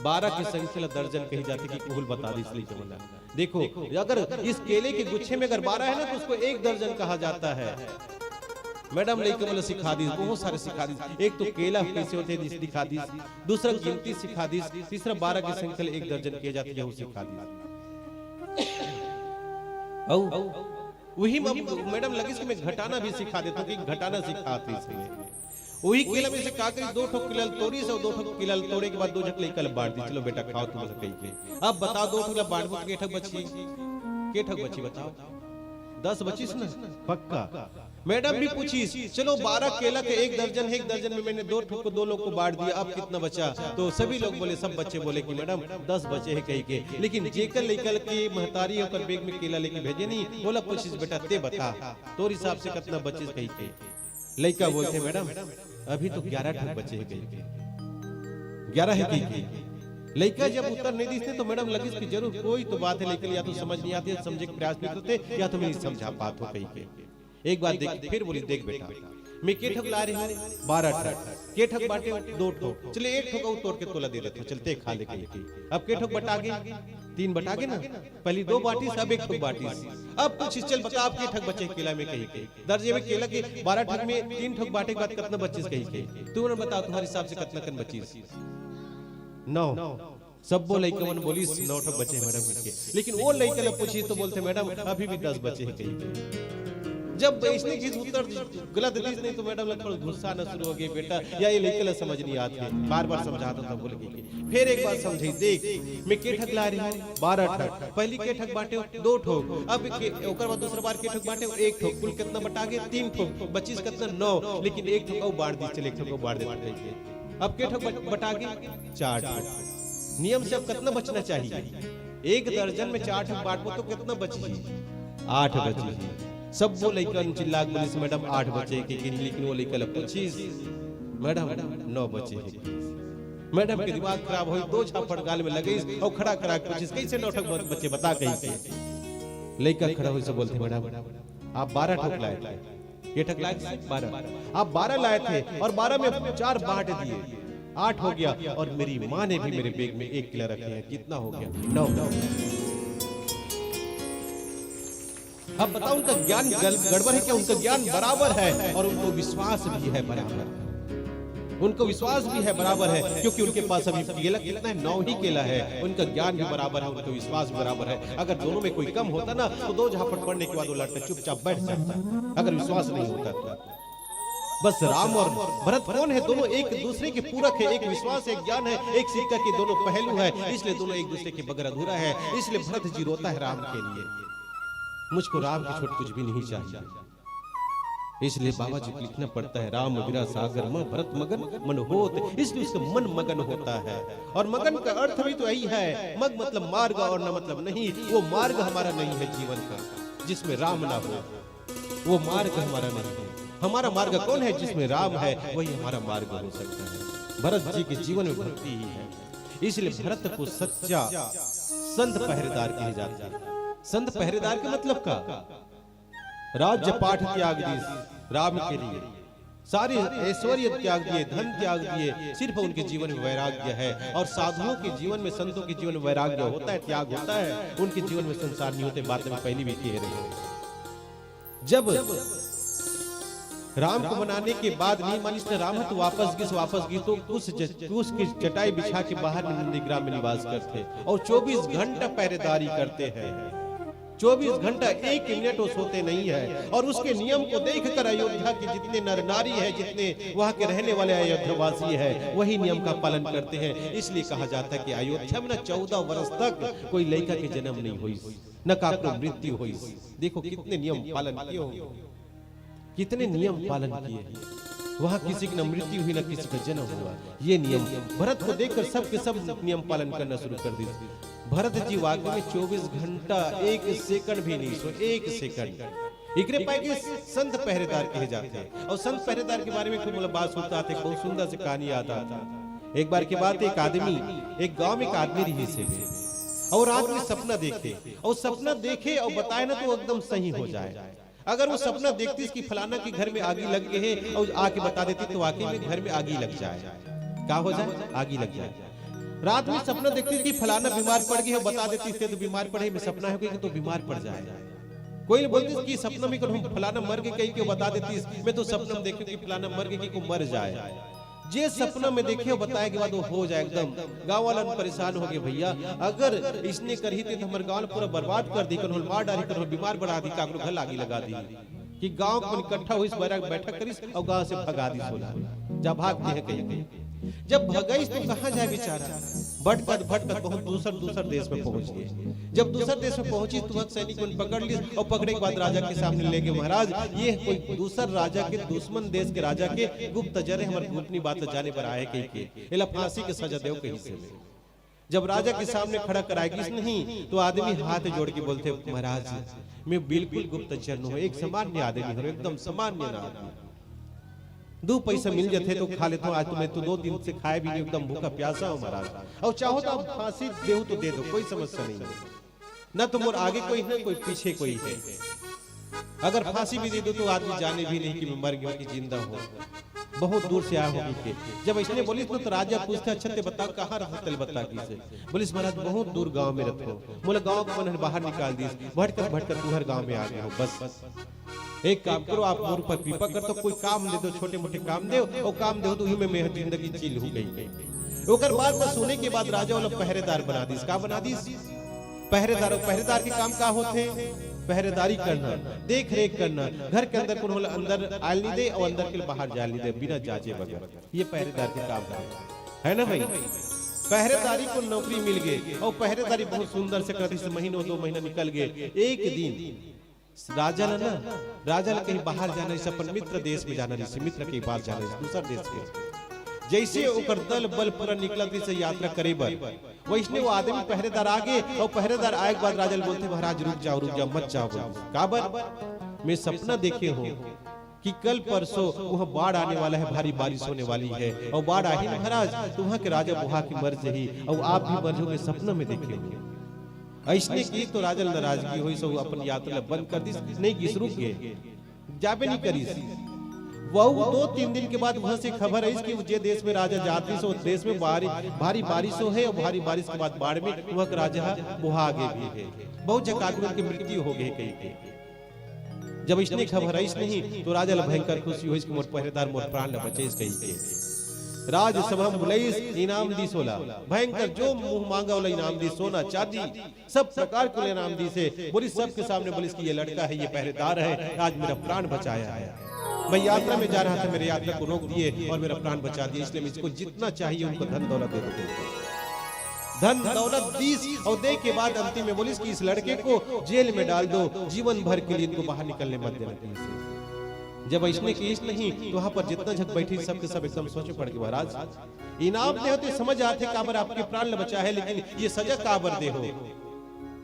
बारह के संख्या ला दर्जन कही जाथे कि कुल बता दिस लइका मन ला। देखो, अगर इस केले के गुच्छे में अगर बारह है ना, तो उसको एक दर्जन कहा जाता है। मैडम लइका मन ला सिखा दिस, बहुत सारे सिखा दिस। एक तो केला कैसे होथे, दिस-, दिखा दिस, दूसरा गिनती सिखा दिस, तीसरा बारह के संख्या ला एक दर्जन किया जाथे, यहू सिखा दिस। अउ उही म-, मैडम लगिस कि मैं घटाना भी सिखा देथों, कि घटाना सिखात रहिस हे। उही केला में से का करिस, दो ठो केला ल तोरिस अउ दो ठो केला ल तोड़े के बाद दो झक लइका ल बांट दिस, "चलो बेटा, खाओ तुम सब," कहिके। अब बताओ, दो ठो ल बांटबो त के ठक बचही? के ठक बचही बताओ? दस बचिस ना? पक्का। मैडम भी पूछिस, "चलो, बारह केला के एक दर्जन है, एक दर्जन में मैंने दो ठो को, दो लोग को बांट दिया, अब कितना बचा?" तो सभी लोग बोले, सब बच्चे बोले कि, "मैडम, दस बचे हैं," कहिके। लेकिन जेकर लइका के महतारी ओकर बैग में केला लेके भेजे नहीं, ओला पूछिस, "बेटा, ते बता, तोर हिसाब से कितना बचिस?" कहिके। लइका बोलथे, "मैडम, अभी तो ग्यारह ठक बचे हे," कहिके। "ग्यारह हे," कहिके। लइका जब उत्तर नहीं दिस ने, तो मैडम लगिस कि जरूर कोई तो बात है, लेकिन या तो समझ नहीं आती है, समझे के प्रयास नहीं करते, या तो मैं नहीं समझा पात हो कहिके। एक बार देख, फिर बोली, "देख बेटा, मैं के ठक ला रही हूँ, बारह ठक, के ठक बांटे, दो ठक, चले एक ठक अउ तोड़ के तोला दे देथों, चलते खा ले," कहिके। अब के ठक बटा गे, तीन बटा गे ना, पहली दो बांटिस, अब एक ठक बांटिस। अब पूछिस, "चल बता, अब के ठक बचे केला में?" कहिके। दर्जे में केला के बारह ठक में तीन ठक बांटे के बाद कितना बचिस कहिके। तुमन बताओ, तुम्हारे हिसाब से कितना कन बचिस? नौ। सब्बो लइका मन बोलिस, "नौ ठक बचे हे मैडम," कहिके। लेकिन वो लइका ला पूछिस तो बोलथे, "मैडम, अभी भी दस बचे हे," कहिके। जब इसने चीज उत्तर गलत दिस नहीं तो मैडम ला थोड़ा गुस्सा आना शुरू हो गे, "बेटा, या ये लइका ला समझ नहीं आत हे, बार-बार समझात हों तब बोले," कहिके। फिर एक बार समझाइस, "देख, मैं के ठक ला रही हूँ, बारह ठक, पहली के ठक बांटे हो, दो ठक, अब के, ओकर बाद दूसरा बार के ठक बांटे हो, एक ठक, कुल कितना बटा गे? तीन ठक, बचिस कितना? नौ, लेकिन एक ठक अउ बांट दिस, चल एक ठक अउ बांट देथों," कहिके। अब के ठक बट-, बटा गे? चार ठक। नियम से अब कितना बचना चाहिए? एक दर्जन में चार ठक बांटबो तो कितना बचही? आठ बचही। सब्बो लइकन चिल्ला के बोलिस, "मैडम, आठ बचे," कहिके, लेकिन वो लइका ला पूछिस, "मैडम, नौ बचे हे," कहिस। मैडम के दिमाग खराब होइस, दो झापड़ गाल में लगाइस अउ खड़ा करा के पूछिस, "कैसे नौ ठक ब-, बचे, बता," कहिके। लइका खड़ा होइस अउ बोलथे, "मैडम, आप बारह ठक लाए थे, ये ठक लाए थे बारह, आप बारह लाए थे और बारह में चार बांट दिए, आठ हो गया, और मेरी माँ ने भी मेरे बैग में एक केला रखे हैं, कितना हो गया? नौ।" अब बताओ, उनका ज्ञान गल-, गड़बड़ है क्या? उनका ज्ञान बराबर है और उनको विश्वास भी है बराबर। उनको विश्वास भी है बराबर है, क्योंकि उनके पास अभी केला कितना है? नौ ही केला है। उनका ज्ञान भी बराबर है, उनका विश्वास भी बराबर है। अगर दोनों में कोई कम होता ना, तो दो झापड़ पड़ने के बाद वो लड़का चुपचाप बैठ जाता, अगर विश्वास नहीं होता तो। बस राम और भरत कौन है? दोनों एक दूसरे के पूरक है, एक विश्वास है, एक ज्ञान है, एक सिक्का के दोनों पहलू है, इसलिए दोनों एक दूसरे के बगैर अधूरा है। इसलिए भरत जी रोता है राम के लिए, "मुझको राम के छोड़ कुछ भी नहीं चाहिए।" इसलिए बाबा जी को लिखना पड़ता है, "राम बिना सागर में भरत मगन मन होत", इसलिए उसका मन मगन होता है। और मगन का अर्थ भी तो यही है, मग मतलब मार्ग और न मतलब नहीं, वो मार्ग हमारा नहीं है जीवन का। जिसमें राम ना हो, वो मार्ग हमारा नहीं है। हमारा मार्ग कौन है? जिसमें राम है, वही हमारा मार्ग हो सकता है। भरत जी के जीवन में भक्ति ही है, इसलिए भरत को सच्चा संत पहरेदार कहे जाते हैं। संत पहरेदार के मतलब का? राज्य पाठ त्याग दिस राम के लिए, सारे ऐश्वर्य त्याग दिए, धन त्याग दिए, सिर्फ उनके जीवन में वैराग्य है। और साधुओं के जीवन में, संतों के जीवन में वैराग्य होता है, त्याग होता है, उनके जीवन में संसार नहीं होते। बात मैं पहले भी कह रही हूँ। जब राम को मनाने के बाद नहीं मानिस न राम ह, तो वापस गिस, वापस गिस तो कुश ज-, कुश की चटाई बिछा के बाहर नंदीग्राम में निवास करते और चौबीस घंटा पहरेदारी करते हैं। चौबीस घंटा एक मिनट वो सोते नहीं है। और उसके नियम को देखकर अयोध्या के जितने नर नारी है, जितने वहां के रहने वाले अयोध्यावासी है, वही नियम का पालन करते हैं। इसलिए कहा जाता है कि अयोध्या में ना चौदह वर्ष तक कोई लड़का के जन्म नहीं हुई, न काकरो मृत्यु हुई। देखो कितने नियम पालन किए होंगे, कितने नियम पालन किए। वहां किसी की न मृत्यु हुई, न किसी का जन्म हुआ। ये नियम, भरत को देखकर सबके सब नियम पालन करना शुरू कर दी। भरत जी वाकई में चौबीस घंटा एक सेकंड भी नहीं सो, एक सेकंड। एकरे पाए के संत पहरेदार कहे जाते हैं। और संत पहरेदार के बारे में खूब मतलब बात सुनता था, एक बहुत सुंदर सी कहानी याद आता। एक बार की बात, एक आदमी, एक गांव में एक आदमी रही से, और रात में सपना देखे, और सपना देखे और बताए ना तो एकदम सही हो जाए। अगर वो सपना देखती कि फलाना के घर में आगी लग गई है और आके बता देती तो वाकई में घर में आगी लग जाए। क्या हो जाए? आगी लग जाए। रात में सपना देखती कि फलाना बीमार पड़ गई है, बता देती इससे तो बीमार पड़े, मैं सपना है कि तो बीमार पड़ जाए। कोई बोलती कि सपना में कौन फलाना मर गई कहीं क्यों बता देती, मैं तो सपना में देखी कि फलाना मर गई कि को मर जाए। जे सपना में देखे बताए के बाद वो हो जाए एकदम। गांव वाला परेशान हो गए, भैया अगर इसने करही थे तो हमारे गांव पूरा बर्बाद कर दी, कौन मार डाली, कौन बीमार बढ़ा दी, काकरो घर आगी लगा दी। कि गांव को इकट्ठा हुई, बैठक बैठक करिस और गांव से भगा दी सोला, जा भागते हैं कहीं कहीं। जब भगाइस तो कहाँ जाए बेचारा? भटकत भटकत बहुत दूसर दूसर देश में पहुंच गए। जब दूसर देश में पहुंची तो वहां सैनिक मन पकड़ ली और पकड़े के बाद राजा के सामने ले गए, महाराज ये कोई दूसर राजा के, दुश्मन देश के राजा के गुप्तचर है, हमारे गोपनीय बात जाने पर आए कहीं के, एला फांसी के सजा देव कहीं से। जब राजा के सामने खड़ा कराए गिस नहीं तो आदमी हाथ जोड़ के बोलते, महाराज मैं बिल्कुल गुप्तचर नहीं हूँ, एक सामान्य आदमी हूँ, एकदम सामान्य ना आदमी। दो पैसा मिल जाते तो खा लेता हूँ, आज तो मैं तो दो दिन से खाए भी नहीं, एकदम भूखा प्यासा हूँ महाराज, और चाहो तो आप फांसी देहू तो दे दो, कोई समस्या नहीं है। ना तो मोर आगे कोई है, कोई पीछे कोई है। अगर फांसी भी दे दो तो आदमी जाने भी नहीं कि मैं मर गया हूँ कि जिंदा हूँ। बहुत दूर से आया हूँ के। जब इसने बोली तो, तो राजा पूछते, अच्छा ते बता कहाँ रहता, तेल बता किसे? बोलिस महाराज बहुत दूर गांव में रहता हूँ, मोला गांव के मन बाहर निकाल दीस, भटकर भटकर तुहर गांव में आ गया हूँ। बस एक काम करो, आप मोर पर कृपा कर तो कोई काम दे दो, छोटे मोटे काम दो, और काम दो तो ही में मेहर जिंदगी चिल हो गई। ओकर बाद में सोने के बाद राजा वाला पहरेदार बना दीस। का बना दीस? पहरेदार। पहरेदार के काम का होथे? पहरेदारी करना, देख रेख करना, घर के अंदर कोनो ला अंदर आयल नहीं दे और अंदर के बाहर जायल नहीं दे, बिना जांचे बगैर। ये पहरेदार के काम है, है ना भाई? पहरेदारी को नौकरी मिल गई और पहरेदारी बहुत सुंदर से करती से महीनों दो महीना निकल गए। एक दिन राजा ला ना, राजा ला कहीं बाहर जाना, इस अपन मित्र देश में जाना, जैसे मित्र के पास जाना, इस दूसर देश के। जैसे ओकर दल बल पूरा निकलत रहिस यात्रा करे बर, वैसने वो आदमी पहरेदार आगे और पहरेदार आए के बाद राजा ला बोलते, महाराज रुक जाओ, रुक जाओ, मत जाओ, बोल। काबर? मैं सपना देखे हूँ कि कल परसों वहाँ बाढ़ आने वाला है, भारी बारिश होने वाली है, और बाढ़ आही ना महाराज तो वहाँ के राजा बुहा के मर जही और आप भी मर जाओगे, सपना में देखे हूँ। ऐसने की तो राजा ला नाराजगी होइस, सब अपन यात्रा ला बंद कर दिस, नहीं गिस, रुक गए, जाबे नहीं करिस। वहू दो तीन दिन के बाद वहां से खबर आइस कि जे देश में राजा जात रहिस, वो देश में भारी, भारी बारिश हो है और भारी बारिश के बाद बाढ़ में वहां के राजा बुहा गए भी है, बहुत जगह आदमी की मृत्यु हो गई कहीं के। जब इसने खबर आइस नहीं तो राजा ला भयंकर खुशी होइस कि मोर पहरेदार मोर प्राण ला बचाइस कहीं के। राजसभा में बुलाइस, इनाम दिस ओला, भयंकर जो मुंह मांगा ओला इनाम दिस, सोना चांदी सब प्रकार के इनाम दिस हे। बोलिस सबके सामने बोलिस कि ये लड़का है, ये पहरेदार है, आज मेरा प्राण बचाया है। मैं यात्रा में जा रहा था, मेरे यात्रा को रोक दिए और मेरा प्राण बचा दिया, इसलिए मैं इसको जितना चाहिए उनको धन दौलत दे दो। धन दौलत दिस और दे के बाद अंतिम में बोलिस कि इस लड़के को जेल में डाल दो, जीवन भर के लिए इनको बाहर निकलने मत देना कहीं से। जब इसने किहिस नहीं तो वहां पर जितना झक बैठी सबके सब एकदम सोच में पड़ गए, महाराज इनाम दे हो तो समझ आते काबर आपके प्राण ल बचा है, लेकिन ये सजा काबर दे हो,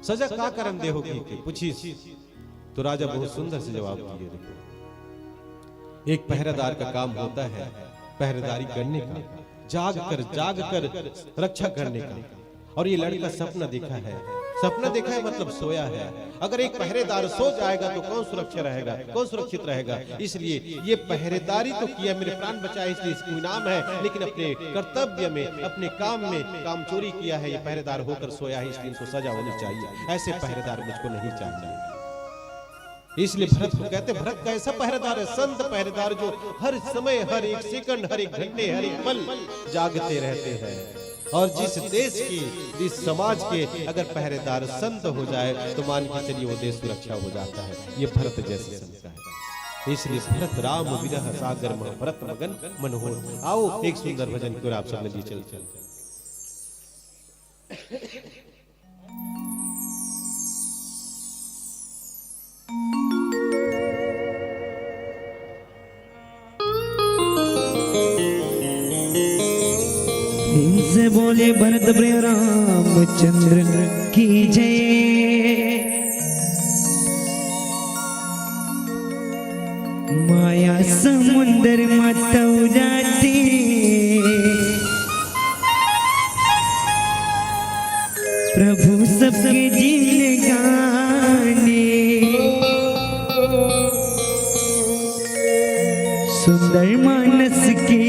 सजा का कारण दे हो कहीं के पूछिस। तो राजा बहुत सुंदर से जवाब दिए। देखो, एक पहरेदार का काम होता है पहरेदारी करने का, जाग कर, जाग कर रक्षा करने का। और ये लड़का सपना देखा है, सपना देखा है मतलब सोया है। अगर एक पहरेदार सो जाएगा तो कौन सुरक्षा रहेगा, कौन सुरक्षित रहेगा? इसलिए ये पहरेदारी तो किया, मेरे प्राण बचाए, इसलिए इसको इनाम है, लेकिन अपने कर्तव्य में, अपने काम में काम चोरी किया है, ये पहरेदार होकर सोया है, इसलिए इनको सजा होनी चाहिए। ऐसे पहरेदार मुझको नहीं चाहिए। इसलिए भरत को कहते, भरत का ऐसा पहरेदार है, संत पहरेदार, जो हर समय, हर एक सेकंड, हर एक घंटे, हर एक पल जागते रहते हैं। और जिस देश की, जिस समाज के अगर पहरेदार संत हो जाए, तो मान के चलिए, वो देश सुरक्षा हो जाता है। ये भरत जैसे संत का है। इसलिए भरत राम विरह सागर में भरत मगन मन होत। आओ, एक सुंदर भजन की ओर आप सब नदी चलते हैं। प्रेम से बोले भरत प्रिय रामचंद्र की जय। माया समुंदर मा तौराते, प्रभु सबके जिनगाने। सुंदर मानस के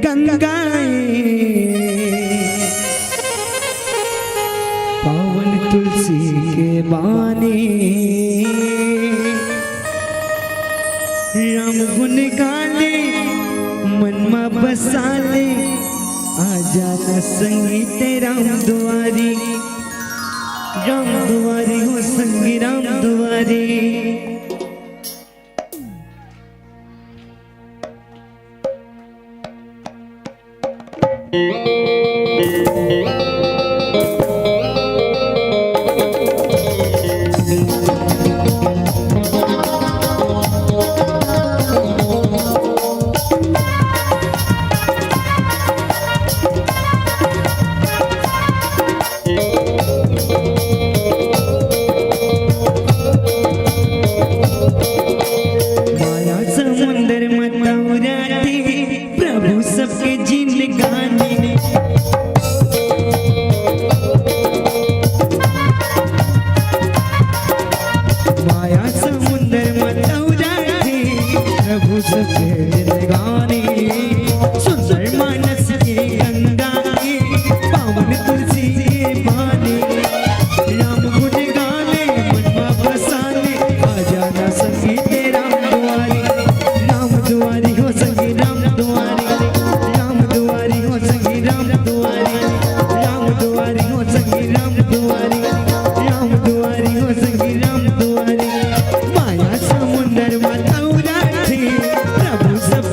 गंगाए, पावन तुलसी के बाने। राम गुण गाले, मन मा बसाले, आ जाना संगी ते राम दुआरी। राम दुआरी हो संगी, राम दुआरी। माया समुंदर मा तौराते, प्रभु सबके जिनगाने। माया समुंदर मा तौराते, प्रभु सबके जिनगाने। सुंदर मानस के गंगा के, पावन तुलसी के बाने। राम गुण गाले, मन मा बसाले, आ जाना संगी ते राम दुआरी। राम दुआरी हो संगी, राम दुआरी। राम दुआरी हो संगी, राम दुआरी। राम दुआरी हो संगी, राम दुआरी। राम दुआरी हो संगी, राम दुआरी। माया समुंदर मा तौराते, प्रभु सब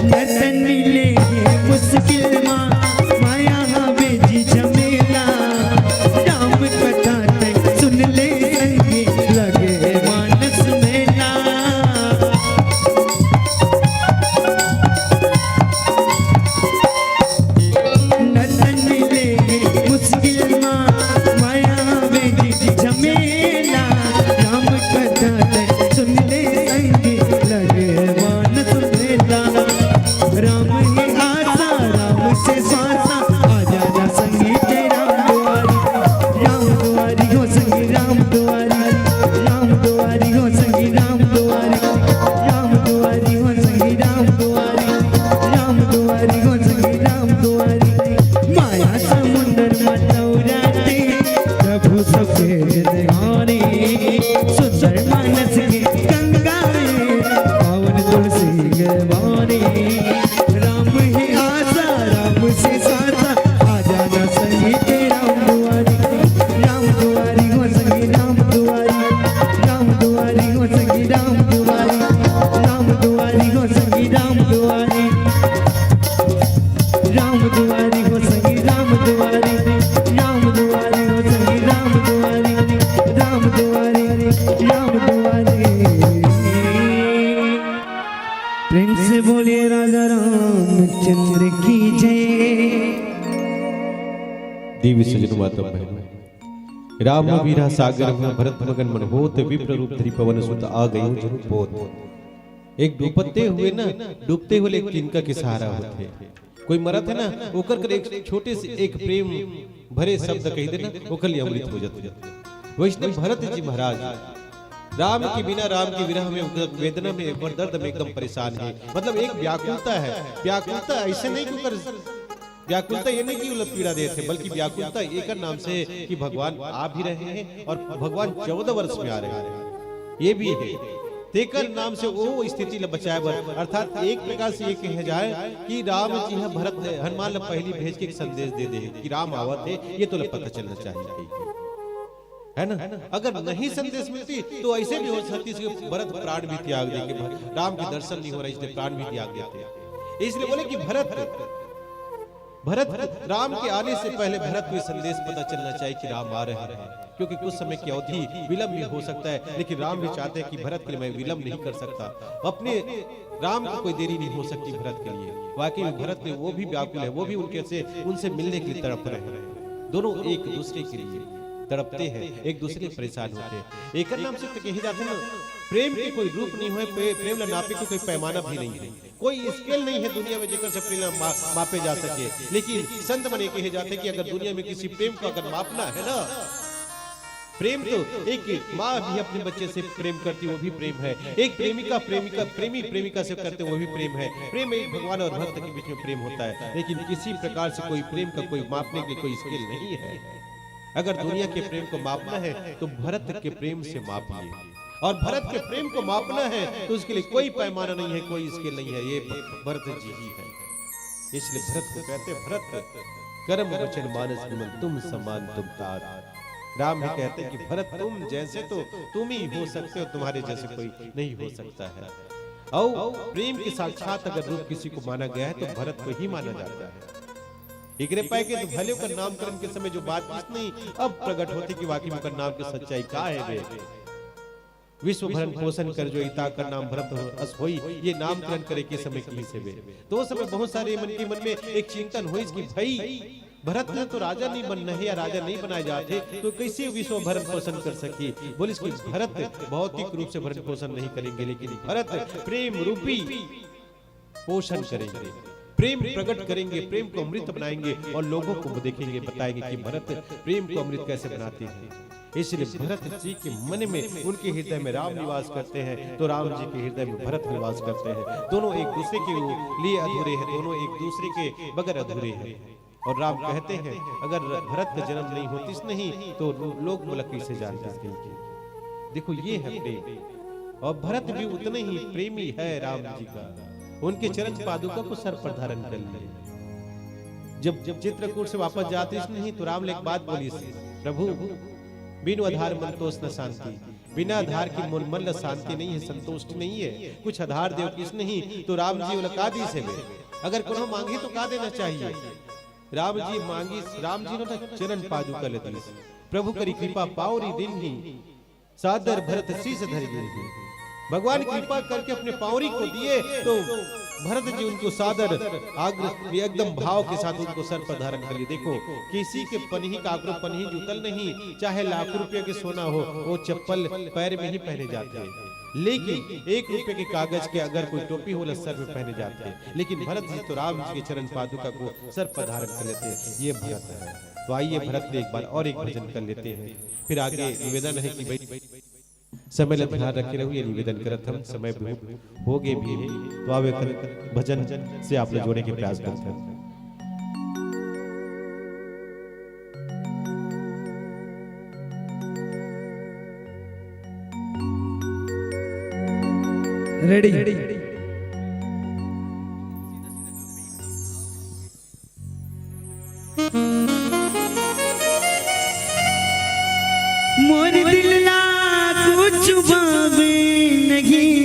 नतन मिले हे मुश्किल मा, माया हवे जी झमेला। राम कथा तैं सुन ले संगी, लगे मानस मेला। नतन मिले हे मुश्किल मा, माया हवे जी झमेला। राम कथा तैं सुन ले संगी, लगे मानस मेला। राम ही आसा, राम से स्वासा, आ जाना संगी तैं राम दुआरी। राम दुआरी हो संगी, राम दुआरी। राम दुआरी हो संगी, राम दुआरी। राम दुआरी हो संगी, राम दुआरी। राम दुआरी हो संगी, राम दुआरी। माया समुंदर मा तौराते, प्रभु सबके जिंदगानी। सुंदर मानस के गंगा में, पावन तुलसी के वाणी। राम ही आसा, राम से सासा, आ जाना संगी तैं राम दुआरी। राम दुआरी हो संगी, राम दुआरी। राम दुआरी हो संगी, राम दुआरी। राम दुआरी हो संगी, राम दुआरी। राम दुआरी हो संगी, राम दुआरी। राम दुआरी हो संगी, राम दुआरी। राम दुआरी, राम दुआरी। प्रेम से बोलिए राजा रामचंद्र की जय। देवी सजन माता बहन, राम विरह सागर में भरत मगन मन होत, विप्र रूप धरी पवन सुत आ गयो जनु पोत। एक डूबते हुए ना, डूबते हुए एक तिनका के सहारा होथे। कोई मरत हे ना, ओकर कर एक छोटे से एक प्रेम भरे शब्द कहि देना, ओकर लिए अमृत हो जाथे। वैसने भरत जी महाराज राम के बिना, राम के विरह में, ओकर वेदना में, ओकर दर्द में एकदम परेशान हे। मतलब एक व्याकुलता हे। व्याकुलता ऐसे नहीं कि ओकर, व्याकुलता ये नहीं कि ओला पीड़ा देत हे, बल्कि व्याकुलता एकर नाम से कि भगवान आ भी रहे हैं और भगवान चौदह वर्ष में आ रहे हैं, ये भी है। तेकर नाम से वो स्थिति ल बचाए बर, अर्थात एक प्रकार से ये कहे जाए कि राम जी ह भरत, हनुमान ल पहली भेज के एक संदेश दे दे कि राम आवत हे, ये तो ल पता चलना चाहिए, है ना? अगर नहीं संदेश मिलती तो ऐसे भी हो सकती कि भरत प्राण भी त्याग देके, भर-, राम के दर्शन नहीं हो रहा, इसलिए प्राण भी त्याग देते। इसलिए बोले कि भरत, भरत, राम के आने से पहले भरत को ये संदेश पता चलना चाहिए कि राम आ रहे हैं, क्योंकि कुछ समय की अवधि विलंब भी हो सकता है, लेकिन राम भी चाहते हैं कि भरत के लिए मैं विलंब नहीं कर सकता, अपने राम को कोई देरी नहीं हो सकती भरत के लिए। वाकई में भरत ने, वो भी व्याकुल है, वो भी उनके से, उनसे मिलने के लिए तड़प रहे हैं। दोनों एक दूसरे के लिए तड़पते हैं, एक दूसरे के परेशान होते हैं। एकर नाम से तो कही जाते हैं ना, प्रेम के कोई रूप नहीं होय, प्रे-, प्रेम ला नापे के कोई पैमाना भी नहीं है, कोई स्केल नहीं है दुनिया में जेकर से प्रेम ला मा-, मापे जा सके। लेकिन संत मन ये कहे जाते हैं कि अगर दुनिया में किसी प्रेम को अगर मापना है ना, प्रेम तो एक माँ भी अपने बच्चे से प्रेम करती, वो भी प्रेम है। एक प्रेमिका प्रेमिका, प्रेमी प्रेमिका से करते, वो भी प्रेम है। प्रेम एक भगवान और भक्त के बीच में प्रेम होता है, लेकिन किसी प्रकार से कोई प्रेम का कोई मापने के कोई स्केल नहीं है। अगर दुनिया के प्रेम को मापना है तो भरत के प्रेम से मापिए, और भरत के प्रेम को मापना है तो उसके लिए कोई पैमाना नहीं है, कोई स्केल नहीं है। ये भ-, भरत जी ही है। इसलिए भरत को कहते, भरत, कर्म वचन मानस निमन तुम समान तुम तात। राम भी कहते कि भरत, तुम जैसे तो तुम ही हो सकते हो, तुम्हारे जैसे कोई नहीं हो सकता है। और प्रेम के साक्षात अगर रूप किसी को माना गया है तो भरत को ही माना जाता है। एकरे पाए के तो भले ओकर नामकरण के समय जो बात किस नहीं, अब प्रकट होती कि वाकई में ओकर नाम के सच्चाई का है बे। विश्व भरण पोषण कर जो इता कर नाम भरत अस होई, ये नामकरण करे के समय किस हे बे। तो उस समय बहुत सारे मन के मन में एक चिंतन होइस कि भाई, भरत ने तो राजा नहीं बनना है या राजा नहीं बनाए जात हे, तो कैसे विश्व भरण पोषण कर सकी? बोलिस कि भरत भौतिक रूप से भरण पोषण नहीं करेंगे, लेकिन भरत प्रेम रूपी पोषण करेंगे, प्रेम प्रकट करेंगे, प्रेम को अमृत बनाएंगे और लोगों को देखेंगे, बताएंगे कि भरत प्रेम को अमृत कैसे बनाते हैं। इसलिए भरत जी के मन में, उनके हृदय में राम निवास करते हैं, तो राम जी के हृदय में भरत निवास करते हैं। दोनों एक दूसरे के लिए अधूरे हैं, दोनों एक दूसरे के बगैर अधूरे हैं। और राम कहते हैं, अगर भरत का जन्म नहीं होतिस नहीं, तो लोग मोला कैसे जानते कहिके। देखो, ये है प्रेम। और भरत भी उतने ही प्रेमी है राम जी का। उनके चरण पादुका को सर पर धारण कर लिए। जब, जब चित्रकूट से वापस जातिस नहीं, तो राम ले एक बात बोलिस, प्रभु, बिनु आधार मन तोस न शांति। बिना आधार के मोर मन ला शांति नहीं है, संतुष्टि नहीं है। कुछ आधार देव किस नहीं तो राम जी ओला का दीस हे बे? अगर कोनो मांगी तो का देना चाहिए? राम जी मांगी, राम जी ने चरण पादुका ल दीस। प्रभु करी कृपा पावरी दीन्ही, सादर भरत शीश धरि लीन्ही। भगवान कृपा करके अपने पावरी को दिए तो भरत जी उनको सादर आग्र, एकदम भाव के साथ उनको सर पर धारण कर लिए। देखो, किसी के पनही, काकरो पनही जूतल नहीं, चाहे लाखों रुपया के सोना हो, वो चप्पल पैर में ही पहने जाते हैं। लेकिन एक रुपये के कागज के अगर कोई टोपी हो, सर में पहने जाते हैं। लेकिन भरत जी तो राम जी के चरण पादुका को सर पर धारण कर लेते हैं। ये भरत है। तो आइए, भरत में एक बार और एक भजन कर लेते हैं, फिर आगे निवेदन है कि भाई समय ला ध्यान रखे रहू, ये निवेदन करत हम, समय बहुत हो गए भी है, तो आवे कर भजन से आप लोग जोड़े के प्रयास करते हैं। रेडी। मोर दिल ला कुछ भावे नहीं,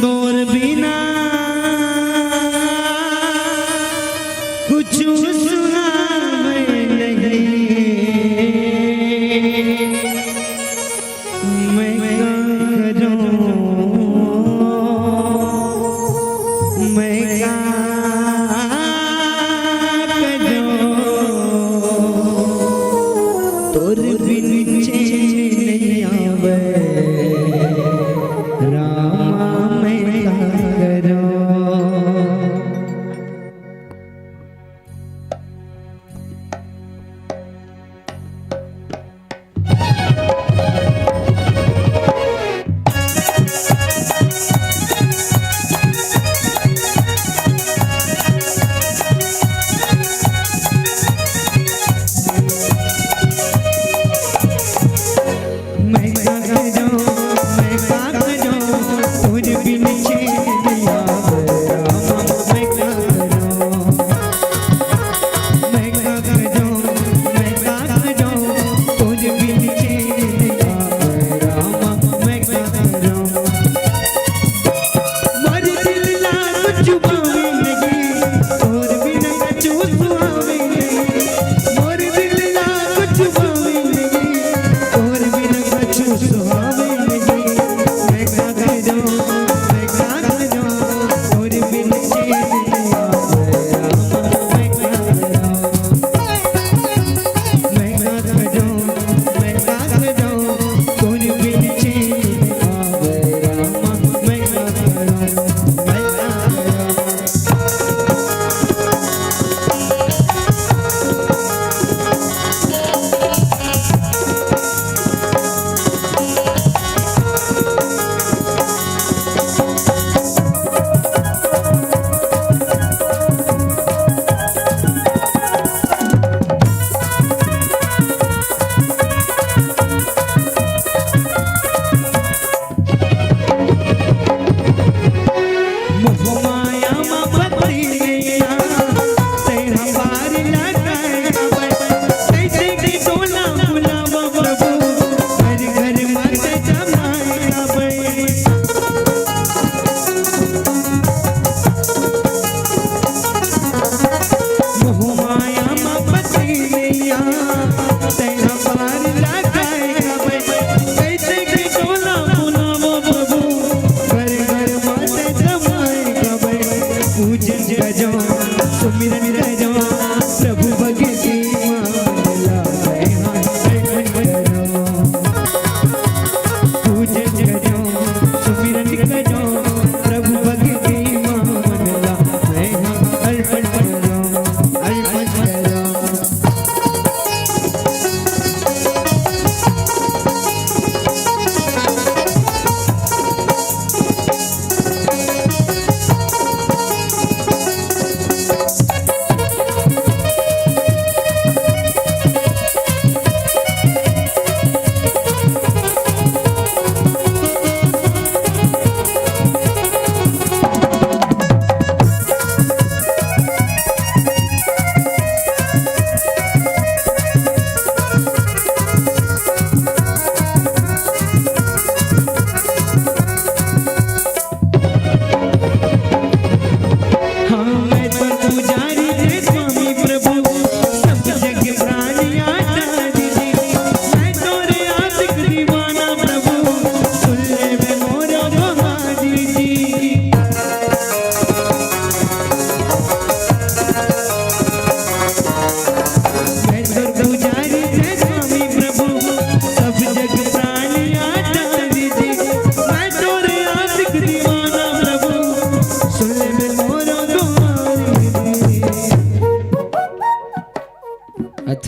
तोर बिना कुछ सुहावे नहीं। मैं का करूं, मैं का करूं, तोर बिन चैन नहीं आवे, रामा मैं का करूं।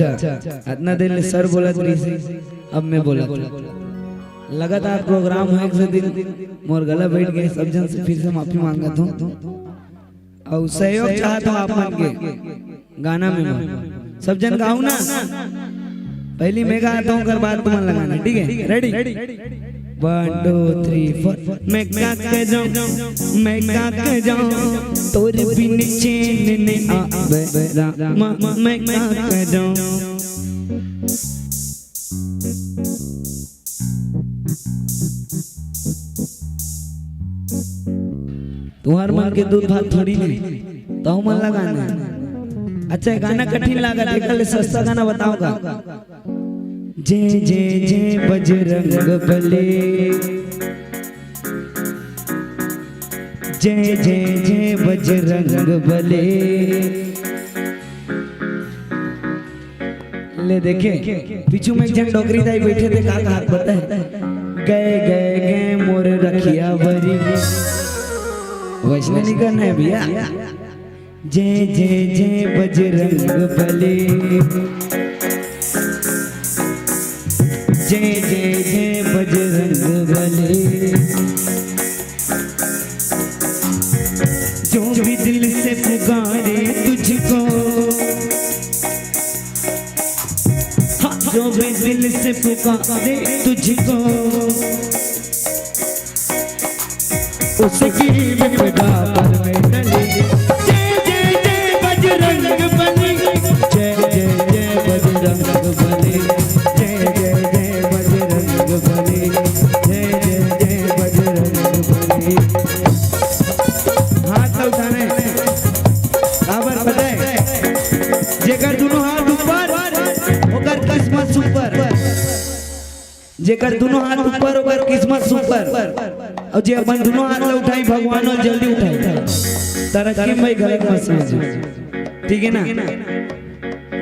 अच्छा, अतना देर ले सर बोलत रहिस, अब मैं बोलत हूँ। लगातार प्रोग्राम होए से दिन मोर गला बैठ गए, सब जन से फिर से माफी मांगत हूँ। अउ सहयोग चाहत हूँ आप मन के गाना में मोर। सब जन गाऊ ना, पहली मैं गाता हूँ, ओकर बाद तुमन लगाना, ठीक है? Ready? One, two, three, four। मैं का करूं, मैं का करूं, तोर बिन चैन नहीं आवे रामा, मैं का करूं। तुहर मन के दूध भात थोड़ी नहीं, तहु मन लगाना। अच्छा, गाना कठिन लागत, एकर ले सस्ता गाना बताओ का? जय जय जय बजरंग बली, जय जय जय बजरंग बली। ले देखे, पीछू में एक झन डोकरी दाई बैठे थे, का कहा पता है? गए गए गए मोर रखिया बरी। वैसने नहीं करना है भैया। जय जय जय बजरंग बली, जय जय जय बजरंग बली। जो भी दिल से पुकारे तुझको, हाँ, जो भी दिल से पुकारे तुझको, उसकी विपदा पर में टली। जय जय जय बजरंग बली, जय जय जय बजरंग बली, जय जय जय बजरंग बली, जय जय जय बजरंग बली। हाथ ला उठाना है। काबर पता है? जेकर दोनों हाथ ऊपर, ओकर किस्मत सुपर। जेकर दोनों हाथ ऊपर, ओकर किस्मत सुपर। अउ जे अपन दोनों हाथ ला उठाई, भगवान ला जल्दी उठाई, तरक्की में गलत मत समझो, ठीक है ना?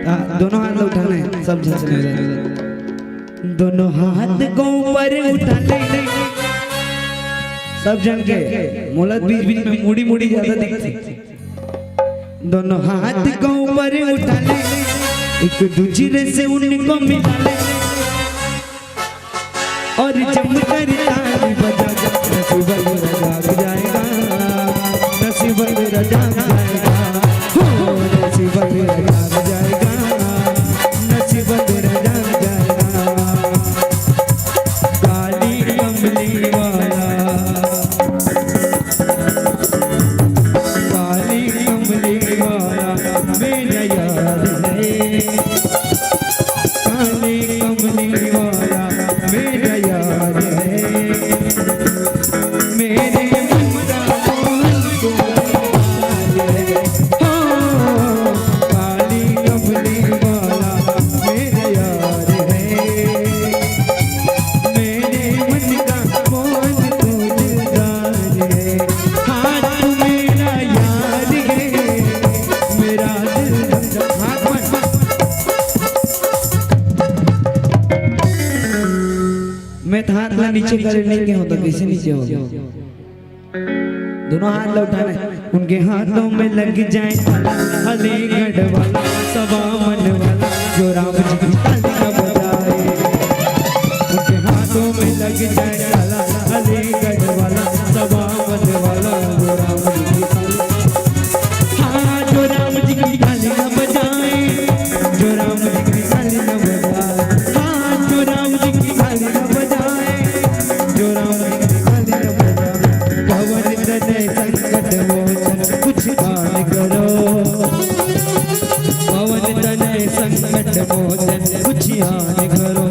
हाँ, दोनों हाथ ला उठाना है, सब झन से। दोनों हाथ को ऊपर उठा ले, सब झन के। मोला बीच बीच में मुड़ी मुड़ी ज्यादा दिखती। दोनों हाथ को ऊपर उठा ले, एक दूसरे से उनको मिला ले, और जमकर ताली बजा। नसीब मेरा जाग जाएगा, नसीब मेरा जाग जाएगा, हो, नसीब मेरा जाग जाएगा, नसीब मेरा जाग जाएगा। काली कमली वाला, काली कमली वाला मेरा यार है। काली कमली वाला मेरा यार है। मेरे मन का मोहन तू है। हाँ, काली कमली वाला मेरा यार है। मेरे मन का मोहन तू दिलदार है। हाँ, तू मेरा यार है, मेरा दिलदार। हाथ मत, मैं तो हाथ ला नीचे करे नहीं के होता, कैसे नीचे होगा? दोनों हाथ ला उठाना है। उनके हाथों में लग जाए ताला, अलीगढ़ वाला, सवामन वाला, जो राम जी की ताली ना बजाए। उनके हाथों में लग जाए ताला, अलीगढ़ वाला, सवामन वाला, जो राम जी की ताली। हाँ, जो राम जी की ताली ना बजाए, जो राम जी की ताली ना बजाए। हाँ, जो राम जी की ताली ना बजाए, जो राम जी की ताली ना बजाए। पवन तनय संकट मोचन कुछ दान करो। पवन तनय संकट मोचन कुछ दान करो।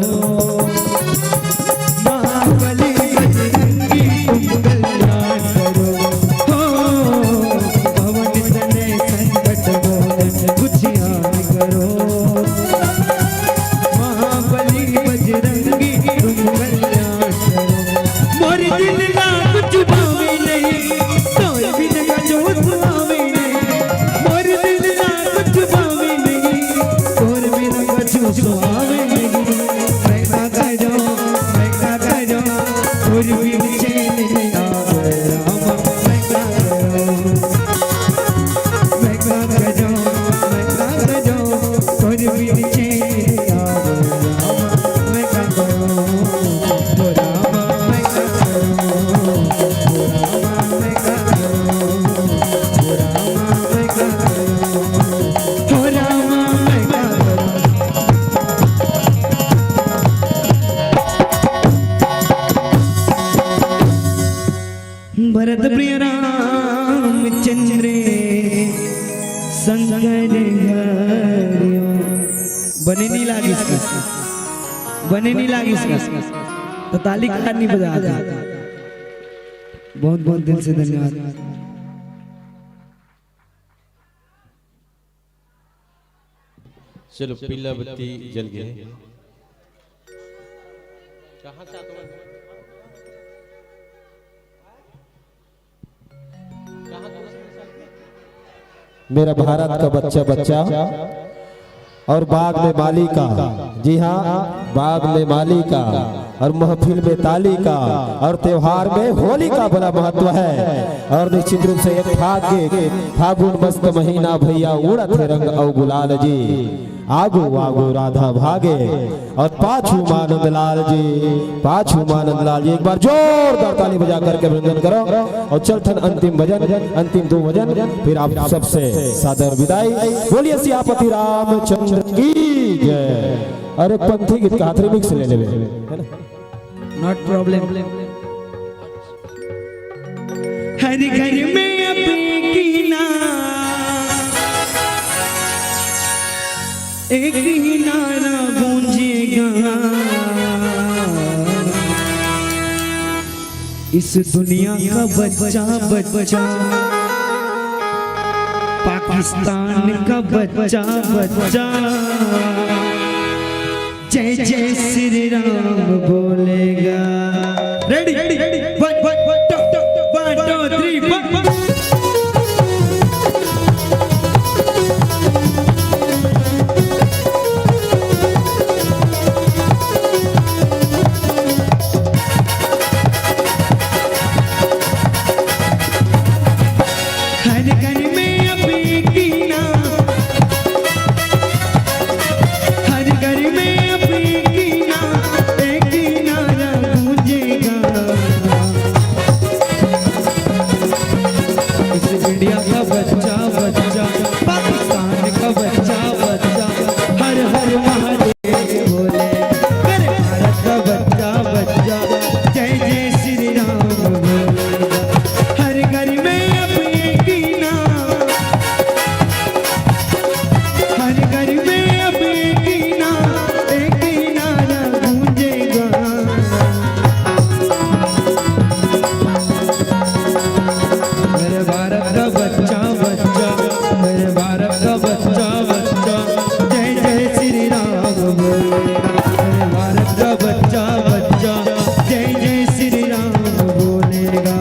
महाबली बजरंगी तुम कल्याण करो। हो, पवन तनय संकट मोचन कुछ दान करो। महाबली बजरंगी तुम कल्याण करो। मोर दिल ला कुछ भावे नहीं, रामचंद्र शंकर हरिओम। बने नहीं लागिस का, बने नहीं लागिस का, तो ताली का नहीं बजाते। बहुत बहुत दिल से धन्यवाद। चलो, पीला बत्ती जल गए। कहाँ से आते हो? मेरा भारत का बच्चा बच्चा और बाग में माली का, जी हाँ, बाग में माली का और महफिल में ताली का और त्योहार में होली का बड़ा महत्व है। और निश्चित रूप से एक फाग के फागुन मस्त महीना भैया, उड़त हे रंग अउ गुलाल जी। आगू आगू राधा भागे और पाछू मानंद लाल जी, पाछू मानंद लाल जी। एक बार जोरदार ताली बजा करके अभिनंदन करो और चलथन अंतिम भजन, अंतिम दो भजन, फिर आप सबसे सादर विदाई। बोलिए सियापति रामचंद्र की जय। अरे पंथी गीत का हाथ remix ले लेवे, है ना? Not problem। हर घर में अब एक ही नारा, एक ही नारा गूंजेगा, इस दुनिया का बच्चा बच्चा, पाकिस्तान का बच्चा बच्चा, जय जय श्री राम बोलेगा। Ready? One, one, one, two, two, one, two, three, four। हर घर में अब एक ही नारा, हर घर में अब एक ही नारा, एक ही नारा गूंजेगा। इस इंडिया का बच्चा बच्चा, पाकिस्तान का बच्चा बच्चा, हर हर महादेव बोले। अरे भारत का बच्चा बच्चा, जय जय श्री राम बोले। हर घर में अब एक ही नारा, हर घर में अब एक ही नारा, एक ही नारा गूंजेगा। मेरे भारत का बच्चा बच्चा, मेरे भारत का बच्चा बच्चा, जय जय श्री राम बोले। मेरे भारत का बच्चा बच्चा, जय जय श्री राम बोलेगा।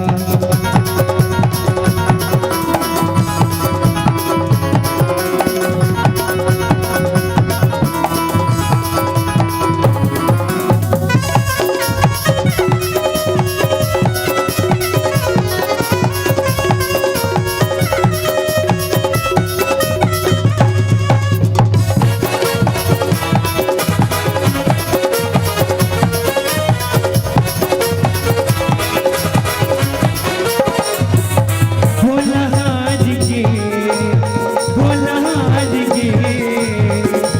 भोला हार गे, भोला हार गे,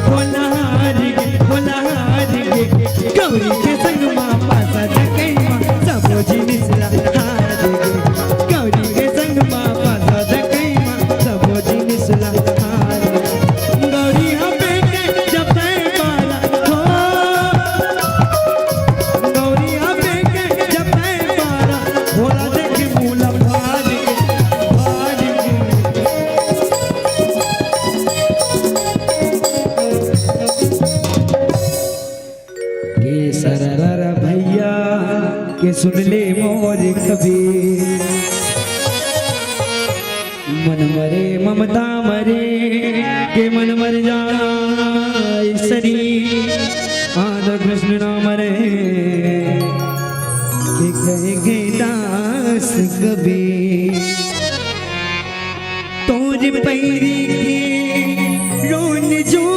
भोला हार गे, भोला हार गे। गौरी के संग मा पासा जकई मा, सबो जिनिस ला हार गे। गौरी के संग मा पासा जकई मा, सबो जिनिस ला हार गे। गौरी हा बेटे जब तय बाला हो, गौरी हा बेटे जब तय बाला, भोला देखे मुँह ला फाड़ के, फाड़ के। के सररर भैया के सुन ले मोर कबीर। मन मरे ममता मरे, के मन मर जाय सरी। आधा कृष्ण ना मरे, के कहे के दास कबीर। तोर पैरी के रोन जो,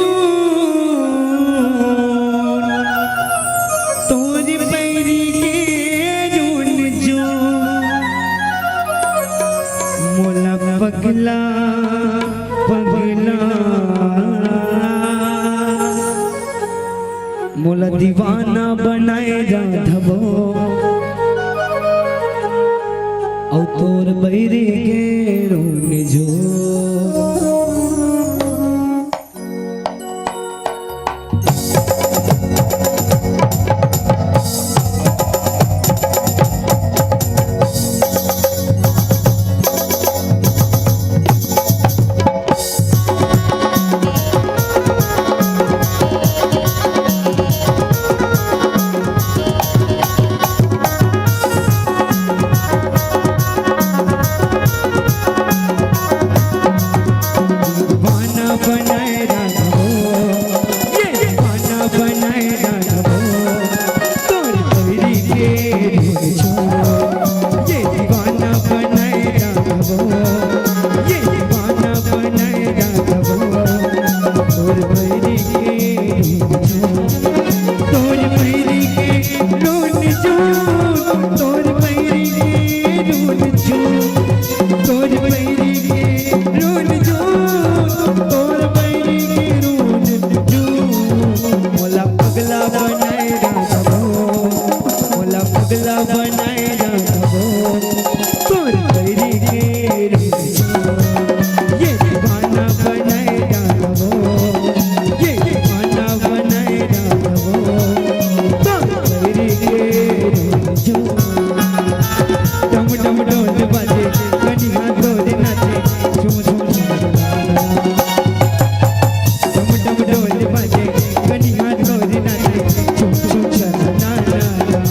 तोर पैरी के रोन जो, मोला पगला, पगला, मोला दीवाना बनाए राधवो। अउ तोर बैरी के रून जो। दीवाना बनाए राखबो, ये दीवाना बनाए राखबो, तोर बैरी के रून जो। ये दीवाना बनाए राखबो, ये दीवाना बनाए राखबो, तोर बैरी के रून जो, तोर बैरी के रून जो, तोर बैरी के रून जो, तोर बैरी के रून जो, तोर बैरी के रून जो। मोला पगला बनाए राखबो, मोला पगला बनाए राखबो, तोर बैरी के रून जो। ये दीवाना बनाए राखबो, ये दीवाना बनाए राखबो, तोर बैरी के रून जो। डम डम ढोल बाजे, कनिहा तोर नाचे, झूम झूम झूम। डम डम ढोल बाजे, कनिहा तोर नाचे, झूम झूम चल ना ना ना।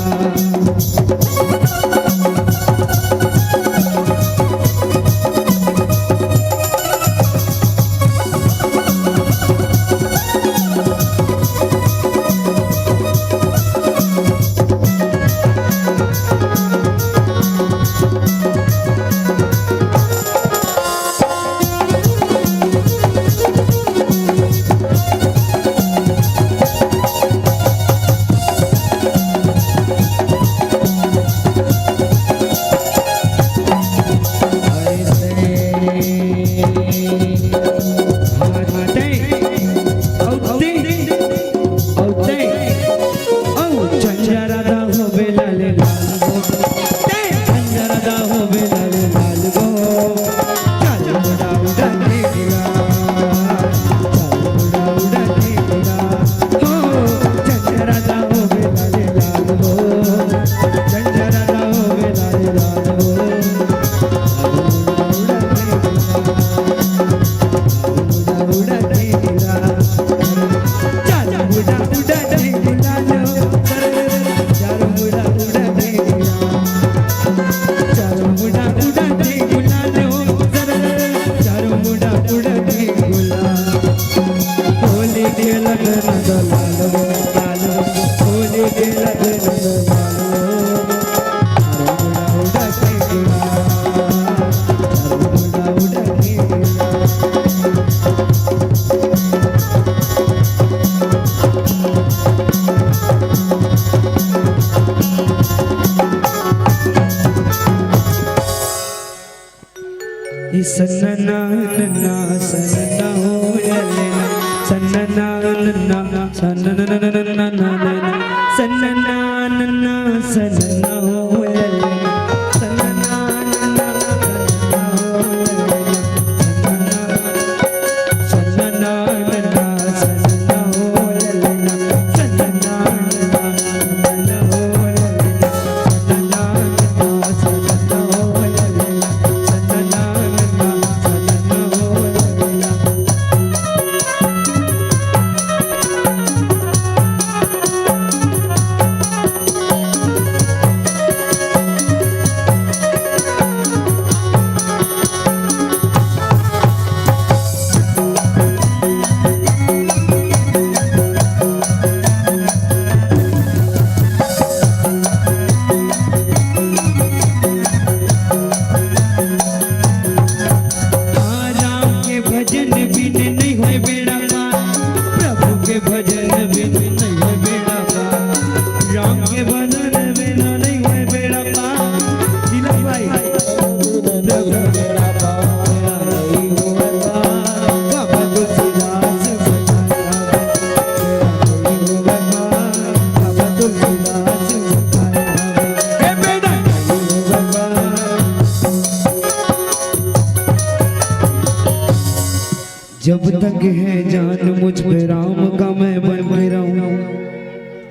जब तक है जान मुझ पे राम का मैं बन के रहूं।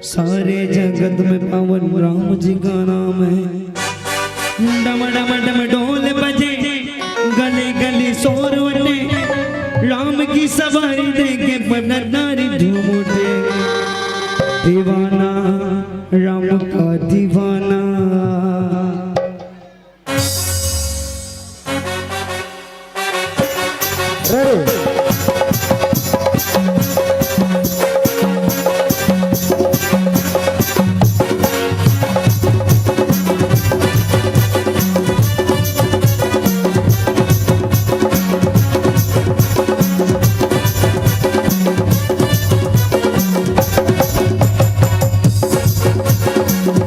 सारे जगत में पावन राम जी का नाम है। डम डम डम ढोल बजे, गली गली शोर उठे, राम की सवारी देखे पटदारी झूम उठे। दीवाना राम का दीवाना।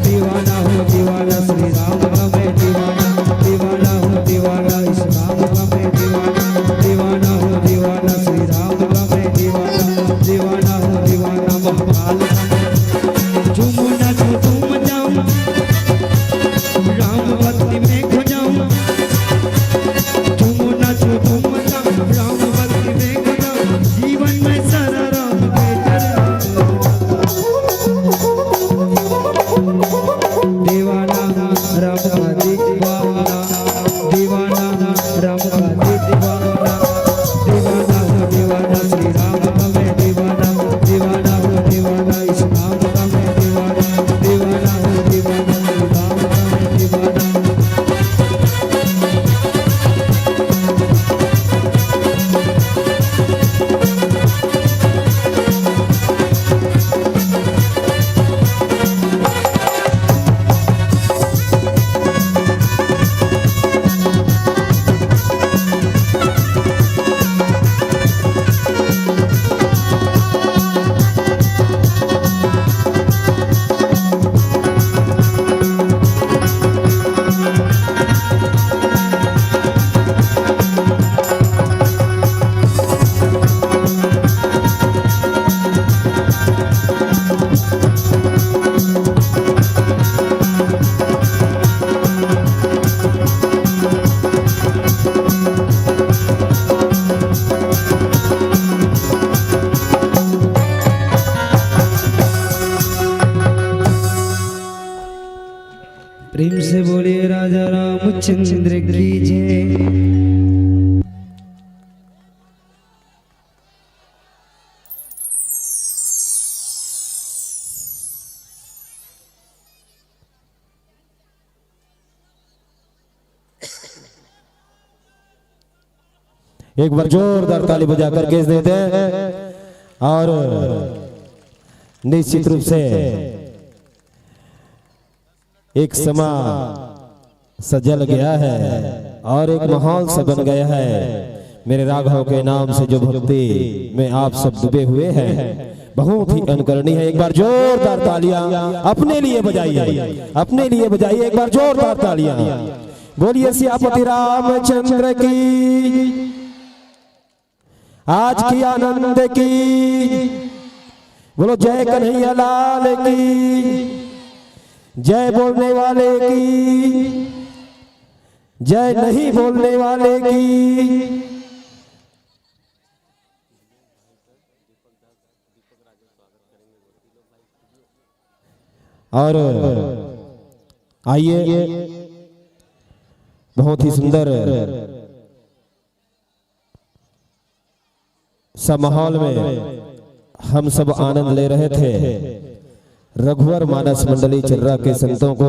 दीवाना हूँ दीवाना श्री राम का मैं दीवाना, दीवाना हूँ दीवाना इस राम का मैं दीवाना, दीवाना हूँ दीवाना श्री राम का मैं दीवाना, दीवाना हूँ दीवाना महाकाल का मैं। झूमू नाचू झूम जाऊं, राम भक्ति में खो जाऊं। झूमू नाचू झूम जाऊं, राम भक्ति में खो जाऊं। जीवन में सारा राम के चरण। दीवाना राम का दीवाना, दीवाना राम का दीवाना, दीवाना हूँ दीवाना श्री राम का मैं दीवाना, दीवाना हूँ दीवाना इस राम का मैं दीवाना, दीवाना हूँ दीवाना श्री राम का मैं दीवाना। प्रेम से बोलिए राजा रामचंद्र की जय। एक बार जोरदार ताली बजा करके इस देते हैं। और निश्चित रूप से एक समा सजल गया है और एक माहौल सा बन गया है। मेरे राघव के नाम से जो भक्ति में आप सब डूबे हुए हैं, बहुत ही अनुकरणीय है। एक बार जोरदार तालियां अपने लिए बजाइए, अपने लिए बजाइए एक बार जोरदार तालियां। बोलिए सियापति रामचंद्र की, आज की आनंद की। बोलो जय कन्हैया लाल की, जय बोलने वाले की, जय नहीं बोलने वाले की। और आइए, बहुत ही सुंदर सा माहौल में हम सब आनंद ले रहे थे। रघुवर मानस मंडली चिर्रा के संतों को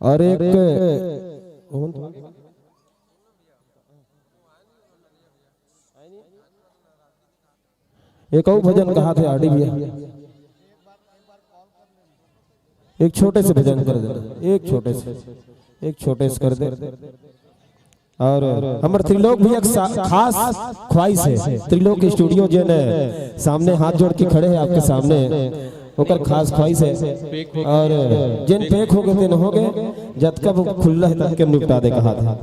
और एक एक अउ भजन कहा थे आरडी भैया, एक छोटे से भजन कर देना, एक छोटे से, एक छोटे से कर दे। और हमर त्रिलोक भैया के सा-, खास ख्वाहिश है, त्रिलोक स्टूडियो जेन सामने हाथ जोड़ के खड़े हैं आपके सामने, ओकर खास ख्वाहिश है। और जेन पैक हो गए तेन हो गए, जतका वो खुल्ला है ततके निपटा दे कहा था।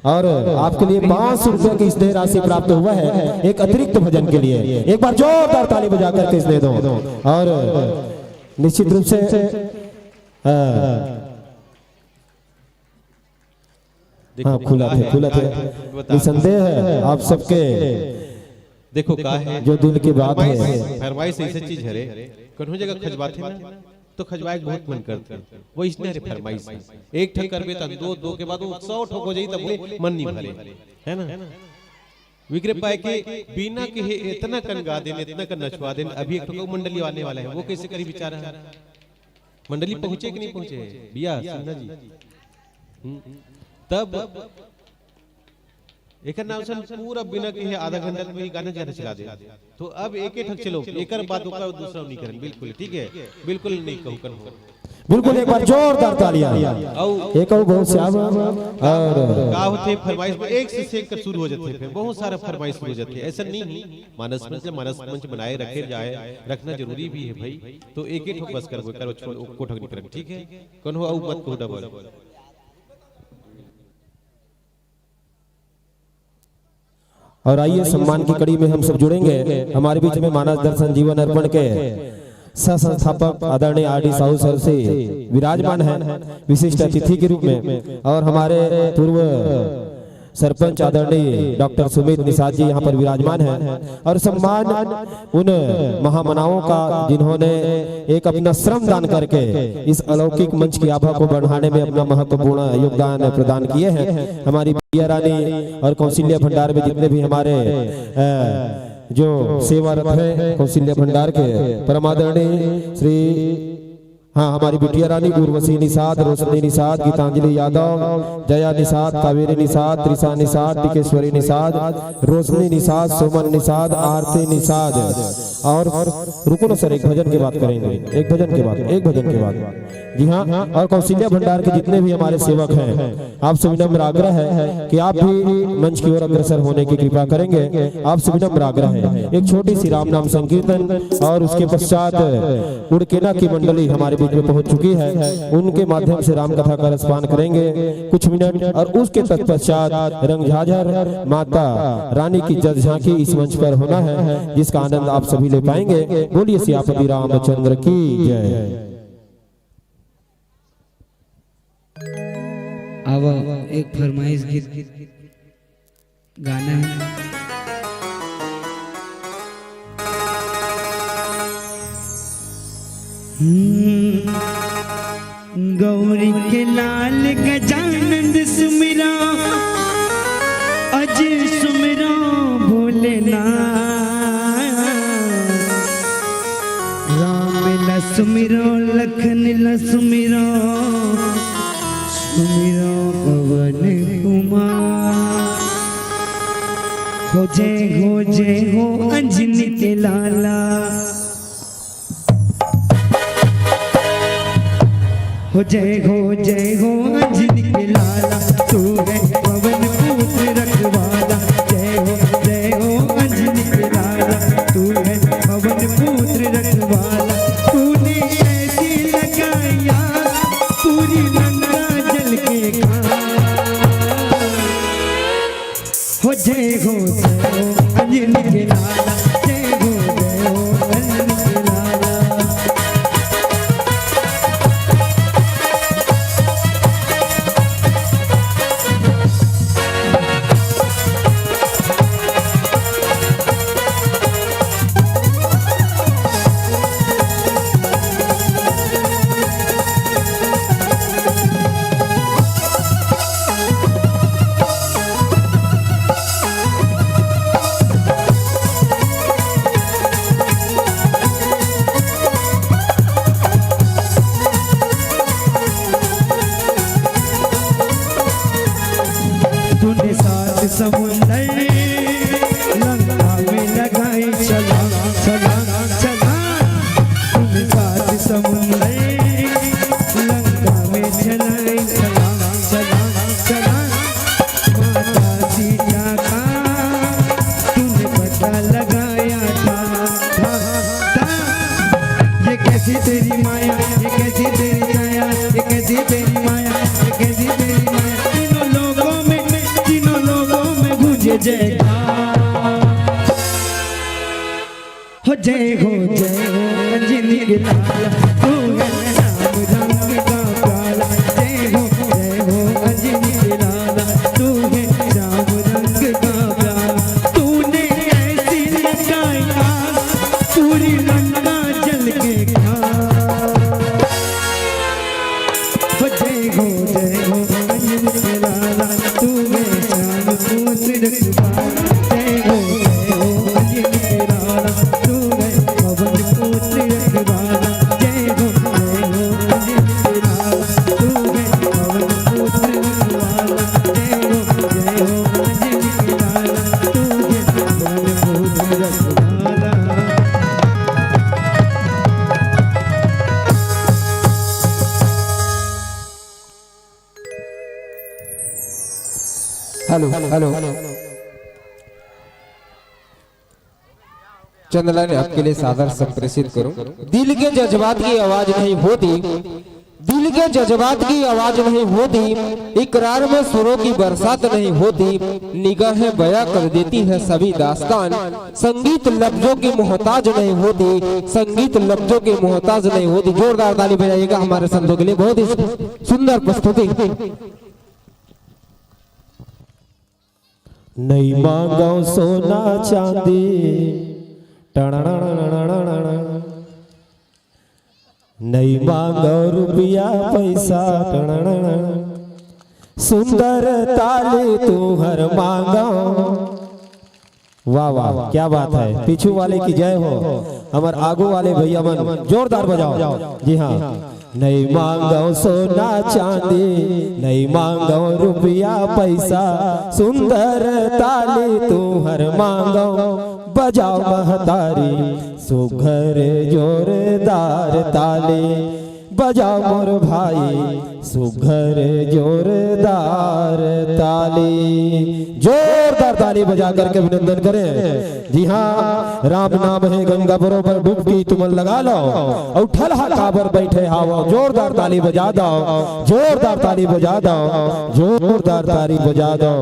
और आपके लिए पाँच सौ रुपए की स्नेह राशि प्राप्त हुआ है एक अतिरिक्त भजन के लिए। एक बार जोरदार ताली बजा करके स्नेह दो। और निश्चित रूप से, अ, देखो, हाँ, खुला थे, खुला थे। बता। निसंदेह है, आप सबके देखो, का है? जो दिल की बात है। फरमाइश, फरमाइश ऐसी चीज हरे, कोनो जगह खजवाथे ना, तो खजवाए के बहुत मन करथे। वो इसने हरे फरमाइश है। एक ठक करबे त दो, दो के बाद वो सौ ठक हो जाई, तब वो मन नहीं भरे, है ना? विक्रम पाए के बिना कहे इतना कन गा देन, इतना कन नचवा देन। अभी एक ठक मंडली आने वाला है, वो कैसे करी बेचारा? मंडली पहुंचे कि नहीं पहुंचे? भैया, सिन्हा जी। हम्म। तब एकर नाम से पूरा बिना कहे आधा घंटा में गाना ज्यादा चला दे। तो अब एक एक ठक चलो, एकर बाद ओकर दूसरा नहीं करन, बिल्कुल, ठीक है? बिल्कुल नहीं कहू कन हो। बिल्कुल, एक बार जोरदार तालियां। अउ एक अउ बहुत श्याम और का होथे, फरमाइश में एक से एक कर शुरू हो जाथे, फिर बहुत सारा फरमाइश शुरू हो जाथे। ऐसा नहीं है, मानस मंच, मानस मंच बनाए रखे जाए, रखना जरूरी भी है भाई। तो एक एक ठक बस करबो, करो, छोड़, एको ठक नहीं करन, ठीक है? कौन हो, अउ मत कहो डबल। और आइए, सम्मान की कड़ी में हम सब जुड़ेंगे। हमारे बीच में मानस दर्शन जीवन अर्पण के सह संस्थापक आदरणीय आर डी साहू सर से विराजमान है विशिष्ट अतिथि के रूप में, और हमारे पूर्व सरपंच आदरणीय डॉक्टर सुमित निषाद जी यहाँ पर विराजमान हैं। और सम्मान उन महामनाओं का, जिन्होंने एक अपना श्रम दान करके इस अलौकिक मंच की आभा को बढ़ाने में अपना महत्वपूर्ण योगदान प्रदान किए हैं। हमारी प्रिया रानी और कौशल्या भंडार में जितने भी हमारे, अ, जो सेवारत हैं कौशल्या भंडार के, परम आदरणीय श्री, हाँ, हमारी बिटिया रानी उर्वशी निषाद, रोशनी निषाद, गीतांजलि यादव, जया निषाद, कावेरी निषाद, त्रिशा निषाद, टिकेश्वरी निषाद, रोशनी निषाद, सुमन निषाद, आरती निषाद। और रुको ना सर, एक भजन के बाद करेंगे, एक भजन के बाद, एक भजन के बाद। जी हाँ, और कौशल्या भंडार के जितने भी हमारे सेवक हैं, आपसे विनम्र आग्रह है कि आप भी मंच की ओर अग्रसर होने की कृपा करेंगे। आपसे विनम्र आग्रह है, एक छोटी सी राम नाम संकीर्तन और उसके पश्चात उड़केना की मंडली हमारे बीच में पहुंच चुकी है, उनके माध्यम से राम कथा का रसपान करेंगे कुछ मिनट, और उसके तत्पश्चात रंगझाझर माता रानी की जस झांकी इस मंच पर होना है, जिसका आनंद आप सभी ले पाएंगे। बोलिए सियापति रामचंद्र की जय। अब एक फरमाइश गीत गाना है। हम्म। गौरी के लाल गजानंद सुमिरा, अजय सुमिरा भोलेनाथ। राम ला सुमिरो, लखन ला सुमिरो, सुमिरो पवन कुमार। हो जय हो, जय हो अंजनी के लाला। हो जय हो, जय हो अंजनी के लाला, तू है पवन पुत्र रखवाला। जय हो, जय हो अंजनी के लाला, तू है पवन पुत्र रखवाला। तूने ऐसी लगाया पूरी गंगा जल के घाट। हो जय हो, जय हो अंजनी के लाला, जय हो, जय हो अंजनी के लाला। तूने सात समुंदर लंका में लगाए छलांग, छलांग, छलांग। तूने सात समुंदर लंका में चलाए छलांग, छलांग, छलांग। माता सीता का तूने पता लगाया था, था, था। ये कैसी तेरी माया, ये कैसी तेरी काया, ये कैसी तेरी माया, ये कैसी तेरी माया। तीनों लोगों में, तीनों लोगों में गूंजे जयकार। हो जय हो, जय हो अंजनी के लाला, तू है राम रंग का प्याला। जय हो, जय हो अंजनी के लाला, जय हो अंजनी के लाला, तू है श्याम पुत्र रखवाला। जय हो, जय हो अंजनी के लाला, तू है पवन पुत्र रखवाला। जय हो, जय हो अंजनी के लाला, तू है पवन पुत्र रखवाला। जय हो, जय हो अंजनी के लाला, तू है पवन पुत्र रखवाला। Hello, hello. चंदलाल ने आपके लिए सादर संप्रेषित करूं। दिल के जज्बात की आवाज नहीं होती, दिल के जज्बात की आवाज नहीं होती, इकरार में सुरों की बरसात नहीं होती, निगाहें बयां कर देती है सभी दास्तान। संगीत लफ्जों की मोहताज नहीं होती, संगीत लफ्जों की मोहताज नहीं होती। जोरदार ताली बजाइएगा हमारे संतों के लिए, बहुत ही सुंदर प्रस्तुति। नई मांगव सोना चांदी, टणणणणणणण। नई मांगव रुपया पैसा, टणणणण। सुंदर ताली तुहर मांगव। वाह, वाह, क्या बात है। पीछू वाले की जय हो, हमर आगू वाले भैया मन जोरदार बजाओ। जी हाँ। नई मांगव सोना चांदी, नई मांगव रुपया पैसा, सुंदर ताली तुहर मांगव, बजाओ महतारी सुघर जोरदार ताली, बजाओ मोर भाई सुघर जोरदार ताली। जोरदार ताली बजा करके अभिनंदन करें। जी हाँ, राम नाम है गंगा बरोबर डुबकी तुमन लगा लो, अउ ठलहा काबर बैठे हावव, जोरदार ताली बजा दो, जोरदार ताली बजा दो, जोरदार ताली बजा दो।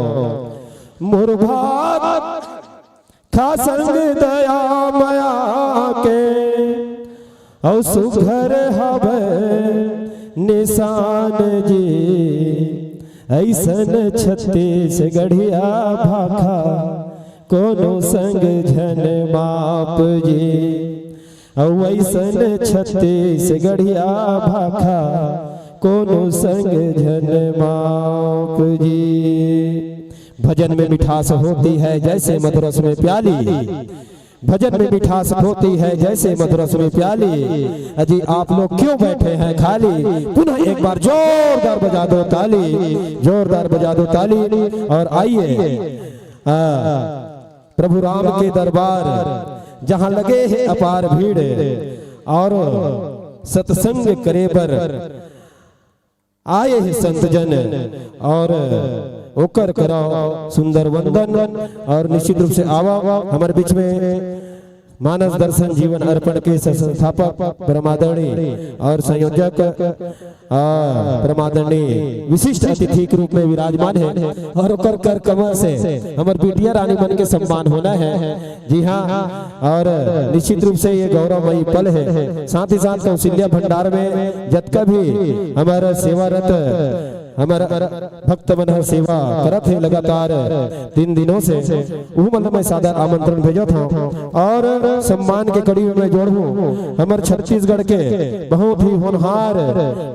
मोर भाग खा संग दया मया के, अउ सुघर हवय निशान जी, अइसन छत्तीसगढ़िया भाखा कोनो संग झन माप जी, अउ अइसन छत्तीसगढ़िया भाखा कोनो संग झन माप जी। भजन में मिठास होती है जैसे मधुरस में प्याली, भजन में मिठास होती है जैसे मधुरस में प्याली। अजी आप लोग क्यों बैठे हैं खाली? पुनः एक बार जोरदार बजा दो ताली, जोरदार बजा दो ताली। और आइए, आ, प्रभु राम के दरबार जहाँ लगे है अपार भीड़, और सत्संग करे बर आए हे संत जन और ओकर करा सुंदर वंदन। और निश्चित रूप से आवा हमर बीच में मानस दर्शन जीवन अर्पण के सह संस्थापक परमादरणीय और संयोजक, आ, परमादरणीय विशिष्ट अतिथि के रूप में विराजमान है और ओकर कर कमल से हमर बिटिया रानी मन के सम्मान होना है। जी हाँ, और निश्चित रूप से ये गौरवमयी पल है। साथ ही साथ कौशल्या भंडार में जतका भी हमारा सेवारत हमारा भक्त मन ह सेवा करत हे लगातार तीन दिनों से, उहू मन ल मैं सादर आमंत्रण भेजत हौं। और सम्मान के कड़ी में मैं जोड़हूँ हमर छत्तीसगढ़ के बहुत ही होनहार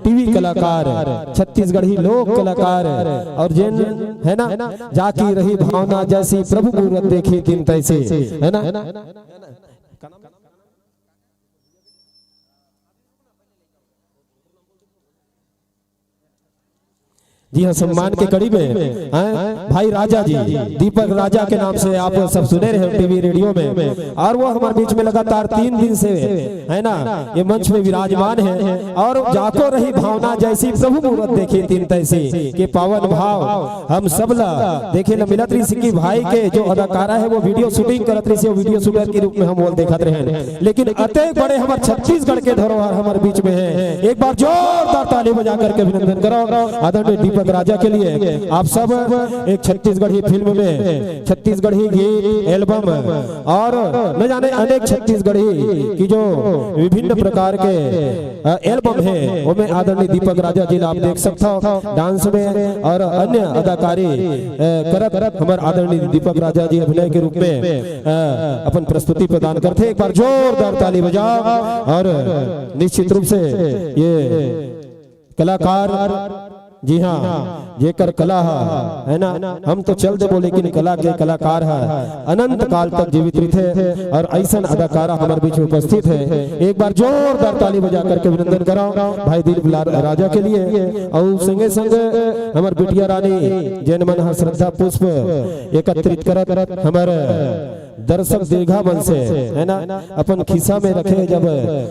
टीवी कलाकार, छत्तीसगढ़ी लोक कलाकार, और जेन है ना, जाकी रही भावना जैसी प्रभु मूरत देखी तिन तैसी, है ना। जी हाँ, सम्मान के कड़ी में हैं भाई राजा जी, दीपक राजा के नाम से आप सब सुने रहे टीवी रेडियो में, और वो हमारे बीच में लगातार तीन दिन से है ना, ये मंच में विराजमान है। और जाको रही भावना जैसी, प्रभु मूरत देखी तिन तैसी, के पावन भाव हम सब ला देखे ला मिलत रहिस कि भाई के जो अदाकारा है वो वीडियो शूटिंग करत रहिस, वो वीडियो शूटर के रूप में हम वो देखत रहे हैं। लेकिन अतेक बड़े हमर छत्तीसगढ़ के धरोहर हमर बीच में है, एक बार जोरदार ताली बजा करके अभिनंदन करो आदरणीय दीपक राजा के लिए। आप सब एक छत्तीसगढ़ी फिल्म में छत्तीसगढ़ी गीत एल्बम और न जाने अनेक छत्तीसगढ़ी की जो विभिन्न प्रकार के, अ, एल्बम है, ओमे आदरणीय दीपक राजा जी ला आप देख सकता हो डांस में और अन्य अदाकारी, अ, करत हमर आदरणीय दीपक राजा जी अभिनय के रूप में, अ, अपन प्रस्तुति प्रदान करते। एक बार जोरदार ताली बजाओ और निश्चित रूप से ये कलाकार जी हाँ, जेकर कला ह, है ना, हम तो चल देबो, लेकिन कला के कलाकार ह अनंत काल तक जीवित रहिथे। और ऐसन अदाकारा हमर बीच में उपस्थित है, एक बार जोरदार ताली बजा करके अभिनंदन कराओ भाई दिललाल राजा के लिए। और संगे संग हमर बिटिया रानी, जेन मन ह श्रद्धा पुष्प एकत्रित करत हमर दर्शक दीर्घा मन से, है ना, अपन खिस्सा में रखे, जब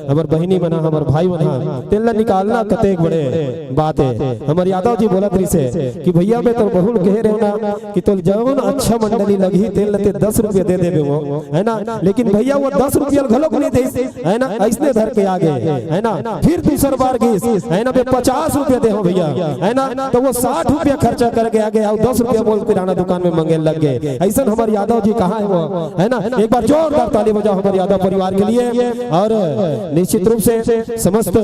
हमर बहिनी मन ह, हमर भाई मन ह, तेन ला निकालना कतेक बड़े बात है। हमर यादव जी बोलत रहिसे कि भैया, मैं तो बहुत कहे रहे ना कि तोल जौन अच्छा मंडली लगही, तेन ला ते दस रुपया दे देबे वो, है ना, लेकिन भैया वो दस रुपया घलोक नहीं दे, है ना, ऐसने धर के आ गए, है ना। फिर दूसर बार गीस, है ना, बे पचास रुपया दे हो भैया, है ना, तो वो साठ रुपया खर्चा करके आ गए और दस रुपया मोल किराना दुकान में मंगे लग गए। ऐसन हमर यादव जी कहाँ है वो, है ना। एक बार जोरदार ताली बजाओ हमर यादव परिवार के लिए। और निश्चित रूप से समस्त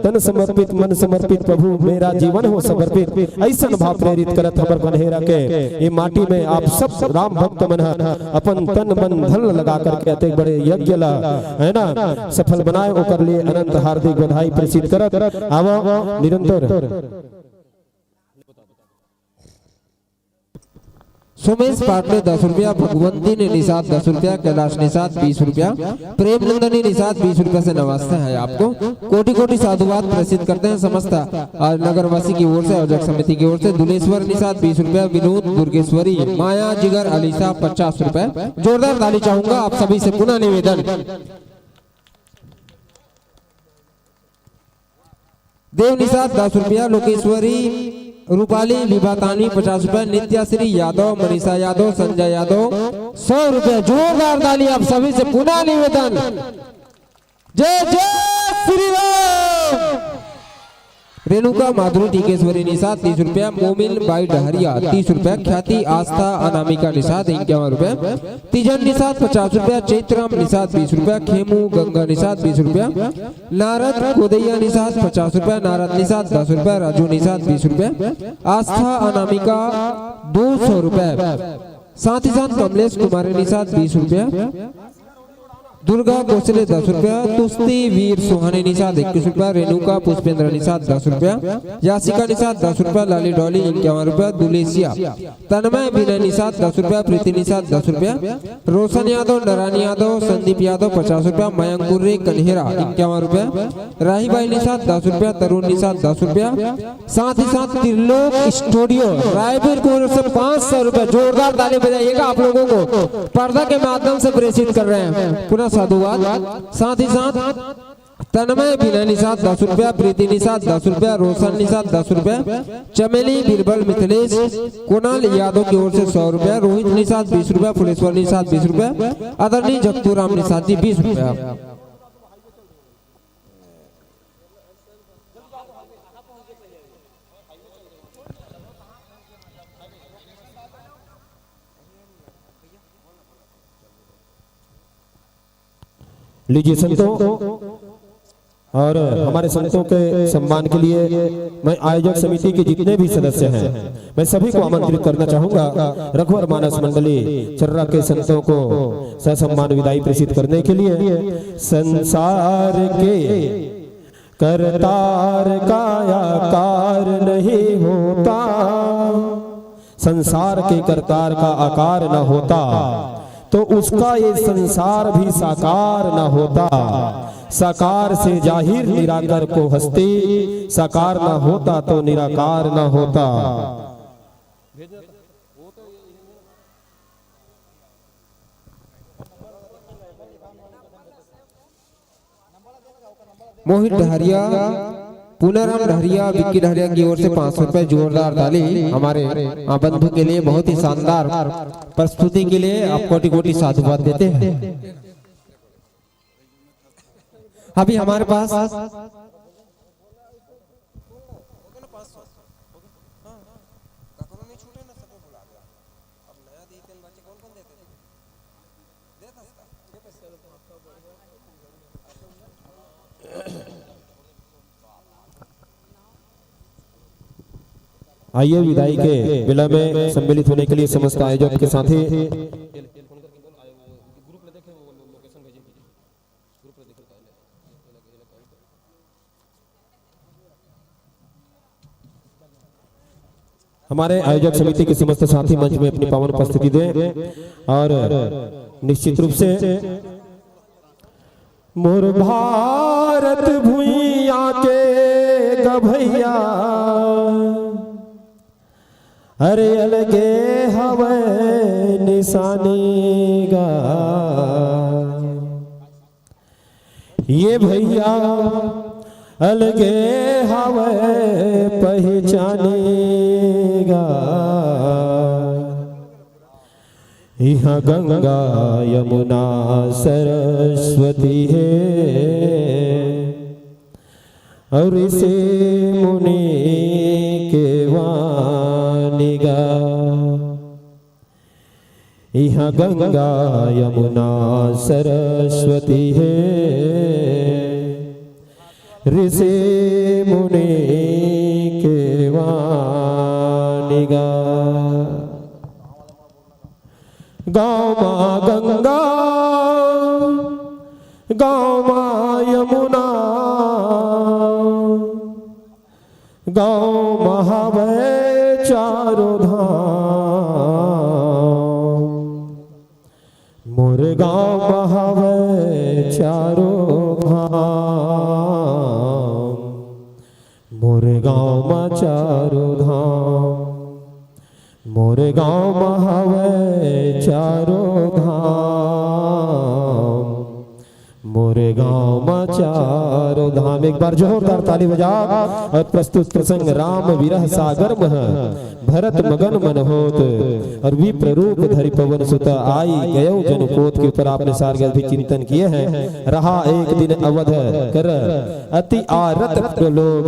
तन समर्पित, मन समर्पित, प्रभु मेरा जीवन हो समर्पित, ऐसन भाव प्रेरित करत हमर कन्हेरा के ये माटी में आप सब राम भक्त मन ह अपन तन मन धन लगा करके अतेक बड़े यज्ञ ला, है ना, सफल बनाए, ओकर लिए अनंत हार्दिक बधाई प्रेषित करत आवा निरंतर। सुमेश पाटले दस रुपया, भगवंती ने निषाद दस रुपया, कैलाश निषाद बीस रुपया, प्रेम नंदनी निषाद बीस रुपया से नमस्ते है आपको। कोटि कोटि साधुवाद प्रेषित करते हैं समस्त और नगरवासी की ओर से, आयोजक समिति की ओर से। दुलेश्वर निषाद बीस रुपया, विनोद दुर्गेश्वरी, माया जिगर अलीसा पचास रुपया। जोरदार ताली चाहूंगा आप सभी से, पुनः निवेदन। देव निषाद दस रुपया, लोकेश्वरी, रूपाली, विभा तानवी पचास रुपया, नित्याश्री यादव, मनीषा यादव, संजय यादव सौ रुपया। जोरदार ताली आप सभी से, पुनः निवेदन। जय जय श्री राम। रेणुका माधुरी टिकेश्वरी निषाद तीस रुपया, मोमिन बाई डहरिया तीस रुपया, ख्याति आस्था अनामिका निषाद इक्यावन रुपया, तीजन निषाद पचास रुपया, चैतराम निषाद बीस रुपया, खेमू गंगा निषाद बीस रुपया, नारद कोदैया निषाद पचास रुपया, नारद निषाद दस रुपया, राजू निषाद बीस रुपया, आस्था अनामिका दो सौ रुपया, साथ ही साथ कमलेश कुमारी निषाद बीस रुपया, दुर्गा कोसले दस रुपया, तुस्ती वीर सुहानी निषाद इक्कीस रुपया, रेणुका पुष्पेंद्र निषाद दस रुपया, यासिका निषाद दस रुपया, लाली डॉली इक्यावन रुपया, दुलेसिया तन्मय विनय निषाद दस रुपया, प्रीति निषाद दस रुपया, रोशन यादव, नारायण यादव, संदीप यादव पचास रुपया, मयंक कुर्रे कन्हेरा इक्यावन रुपया, राही भाई निषाद दस रुपया, तरुण निषाद दस रुपया, साथ ही साथ त्रिलोक स्टूडियो रायपुर की ओर से पाँच सौ रुपया। जोरदार ताली बजाइएगा आप लोगों को, पर्दा के माध्यम से प्रेषित कर रहे हैं, पुनः साधुवाद। साथ ही साथ तन्मय विनय निषाद दस रुपया, प्रीति निषाद दस रुपया, रोशन निषाद दस रुपया, चमेली बीरबल मिथिलेश, कुणाल यादव की ओर से सौ रुपया, रोहित निषाद बीस रुपया, फुलेश्वर निषाद बीस रुपया, आदरणीय जगतूराम निषाद जी बीस रुपया। लीजिए संतों, और हमारे संतों के सम्मान के लिए मैं आयोजक समिति के जितने भी सदस्य हैं, मैं सभी को आमंत्रित करना चाहूंगा रघुवर मानस मंडली चर्रा के संतों को ससम्मान विदाई प्रेषित करने के लिए। संसार के करतार का आकार नहीं होता, संसार के करतार का आकार न होता, तो उसका ये संसार भी साकार न होता। साकार से जाहिर निराकार को हस्ती, साकार न होता तो निराकार न होता। मोहित डहरिया, पूनाराम डहरिया, विक्की डहरिया की ओर से पाँच सौ रुपए। जोरदार ताली हमारे, आ, बंधु के लिए, बहुत ही शानदार प्रस्तुति के लिए आप कोटि कोटि साधुवाद देते हैं। अभी हमारे पास आइए, विदाई के बेला में सम्मिलित होने के लिए समस्त आयोजक के साथी। हमारे आयोजक समिति के समस्त साथी मंच में अपनी पावन उपस्थिति दें और निश्चित रूप से मोर भारत भुइयां के गभैया, अरे अलगे हवय निशानी गा। ये भैया अलगे हवय पहचानी गा। इहाँ गंगा यमुना सरस्वती हे, अउ ऋषि मुनि के वाणी गा। इहाँ गंगा यमुना सरस्वती हे, ऋषि मुनि के वाणी गा। गाँव मा गंगा, गाँव मा यमुना, गाँव मा हवय चारों धाम। मोर गाँव मा हवय चारों धाम, मोर गाँव मा चारों धाम, मोर गाँव मा हवय चारों धाम, मोर गाँव मा चारों धाम। एक बार जोरदार ताली बजा। और प्रस्तुत प्रसंग राम विरह सागर मह भरत मगन मन होत, और विप्र रूप धरि पवन सुत आई गयो जनु पोत के ऊपर आपने सारगर्भिक चिंतन किए हैं। रहा एक दिन अवध कर अति आरत लोग,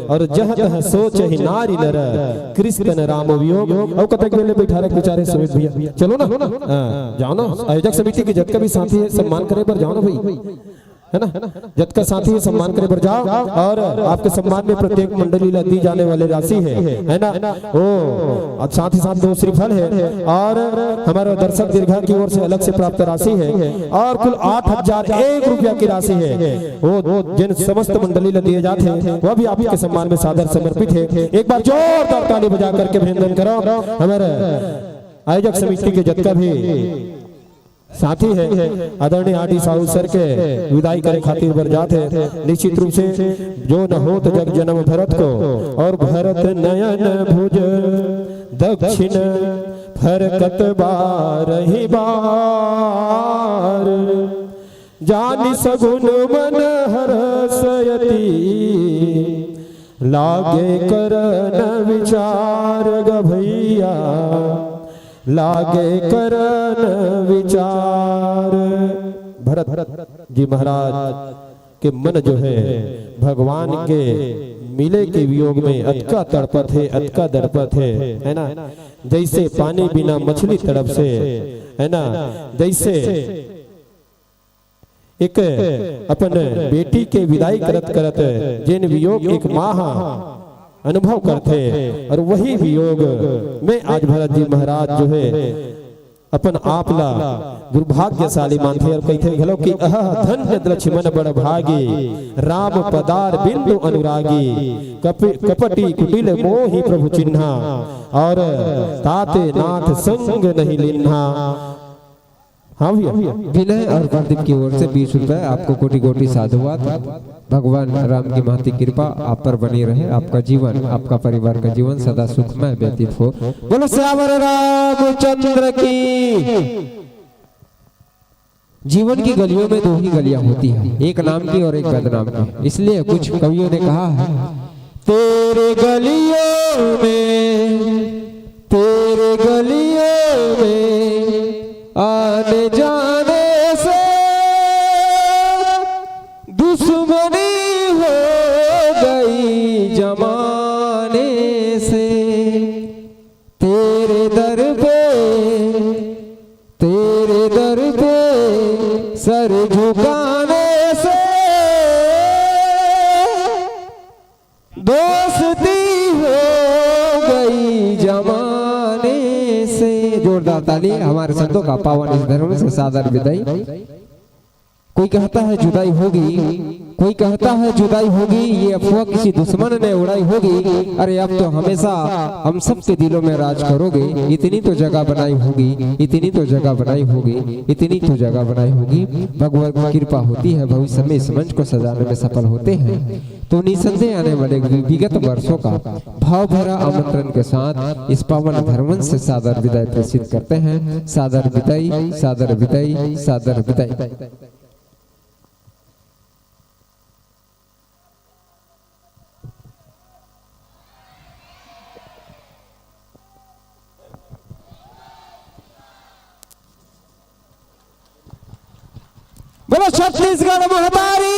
और जह तह सोचहि नारी नर कृष्ण राम वियोग। और कतक बेले बैठा रहे बेचारे सुमित भैया, चलो ना, हाँ, जाओ ना, आयोजक समिति के जतका भी साथी है सम्मान करे बर जाओ ना भाई, है ना, जतका साथी है सम्मान करे बर जाओ। और आपके सम्मान में प्रत्येक मंडली ला दी जाने वाली राशि है, है ना, वो और साथ ही साथ दो श्रीफल है और हमारे दर्शक दीर्घा की ओर से अलग से प्राप्त राशि है और कुल आठ हजार एक रुपया की राशि है। वो, वो जिन समस्त मंडली ला दिए जाते हैं, वह भी आपके सम्मान में सादर समर्पित है। एक बार जोरदार ताली बजा करके अभिनंदन करो हमारे आयोजक समिति के जतका भी साथी है, आदरणीय आर डी साहू सर के विदाई करे खातिर बर जात है। निश्चित रूप से जो न होत जग जन्म भरत को, और भरत नयन भुज दक्षिण फरकत बारहि बार, जानि सगुन मन हरसयति लागे करन विचार ग भैया, लागे करन विचार। भरत जी महाराज के मन जो है भगवान के मिले के वियोग में अतका तड़पत है, अतका तड़पत है, है ना, जैसे पानी बिना मछली तड़प से, है ना, जैसे एक अपन बेटी के विदाई करत करत जेन वियोग एक माँ हा अनुभव करथे, और वही वियोग में आज भरत जी महाराज जो है अपन आप ला दुर्भाग्यशाली मानथे और कहिथे घलो कि अह धन्य लक्ष्मण बड़ भागी, राम पदार बिंदु अनुरागी, कपि-, कपटी कुटिल मोहि प्रभु चिन्हा, और ताते नाथ संग नहीं लिन्हा। हाँ भैया। विनय और प्रदीप की ओर से बीस रुपए, आपको कोटि कोटि साधुवाद। भगवान राम की महती कृपा आप पर बनी रहे, आपका जीवन, आपका परिवार का जीवन सदा सुखमय व्यतीत हो। बोलो सियावर रामचंद्र की। जीवन की गलियों में दो ही गलियां होती हैं, एक नाम की और एक बदनाम की। इसलिए कुछ कवियों ने कहा है, तेरे गलियों में, तेरे गलियों में आने जाने से दुश्मनी हो गई जमाने से। तेरे दर पे, तेरे दर पे सर झुकाने से दोस्ती हो गई जमाने से। जोरदार ताली हमारे संतों का पावन इस धर्म से सादर विदाई। कोई कहता है जुदाई होगी, कोई कहता है जुदाई होगी, ये अफवाह किसी दुश्मन ने उड़ाई होगी। अरे अब तो हमेशा हम सबके दिलों में राज करोगे, इतनी तो जगह बनाई होगी, इतनी तो जगह बनाई होगी, इतनी तो जगह बनाई होगी। भगवत की कृपा होती है, भविष्य में इस मंच को सजाने में सफल होते हैं तो निसंदेह आने वाले वि-, विगत वर्षों का भाव भरा आमंत्रण के साथ इस पावन धर्मन से सादर विदाई प्रेषित करते हैं। सादर विदाई, सादर विदाई, सादर विदाई। बोलो छत्तीसगढ़ महतारी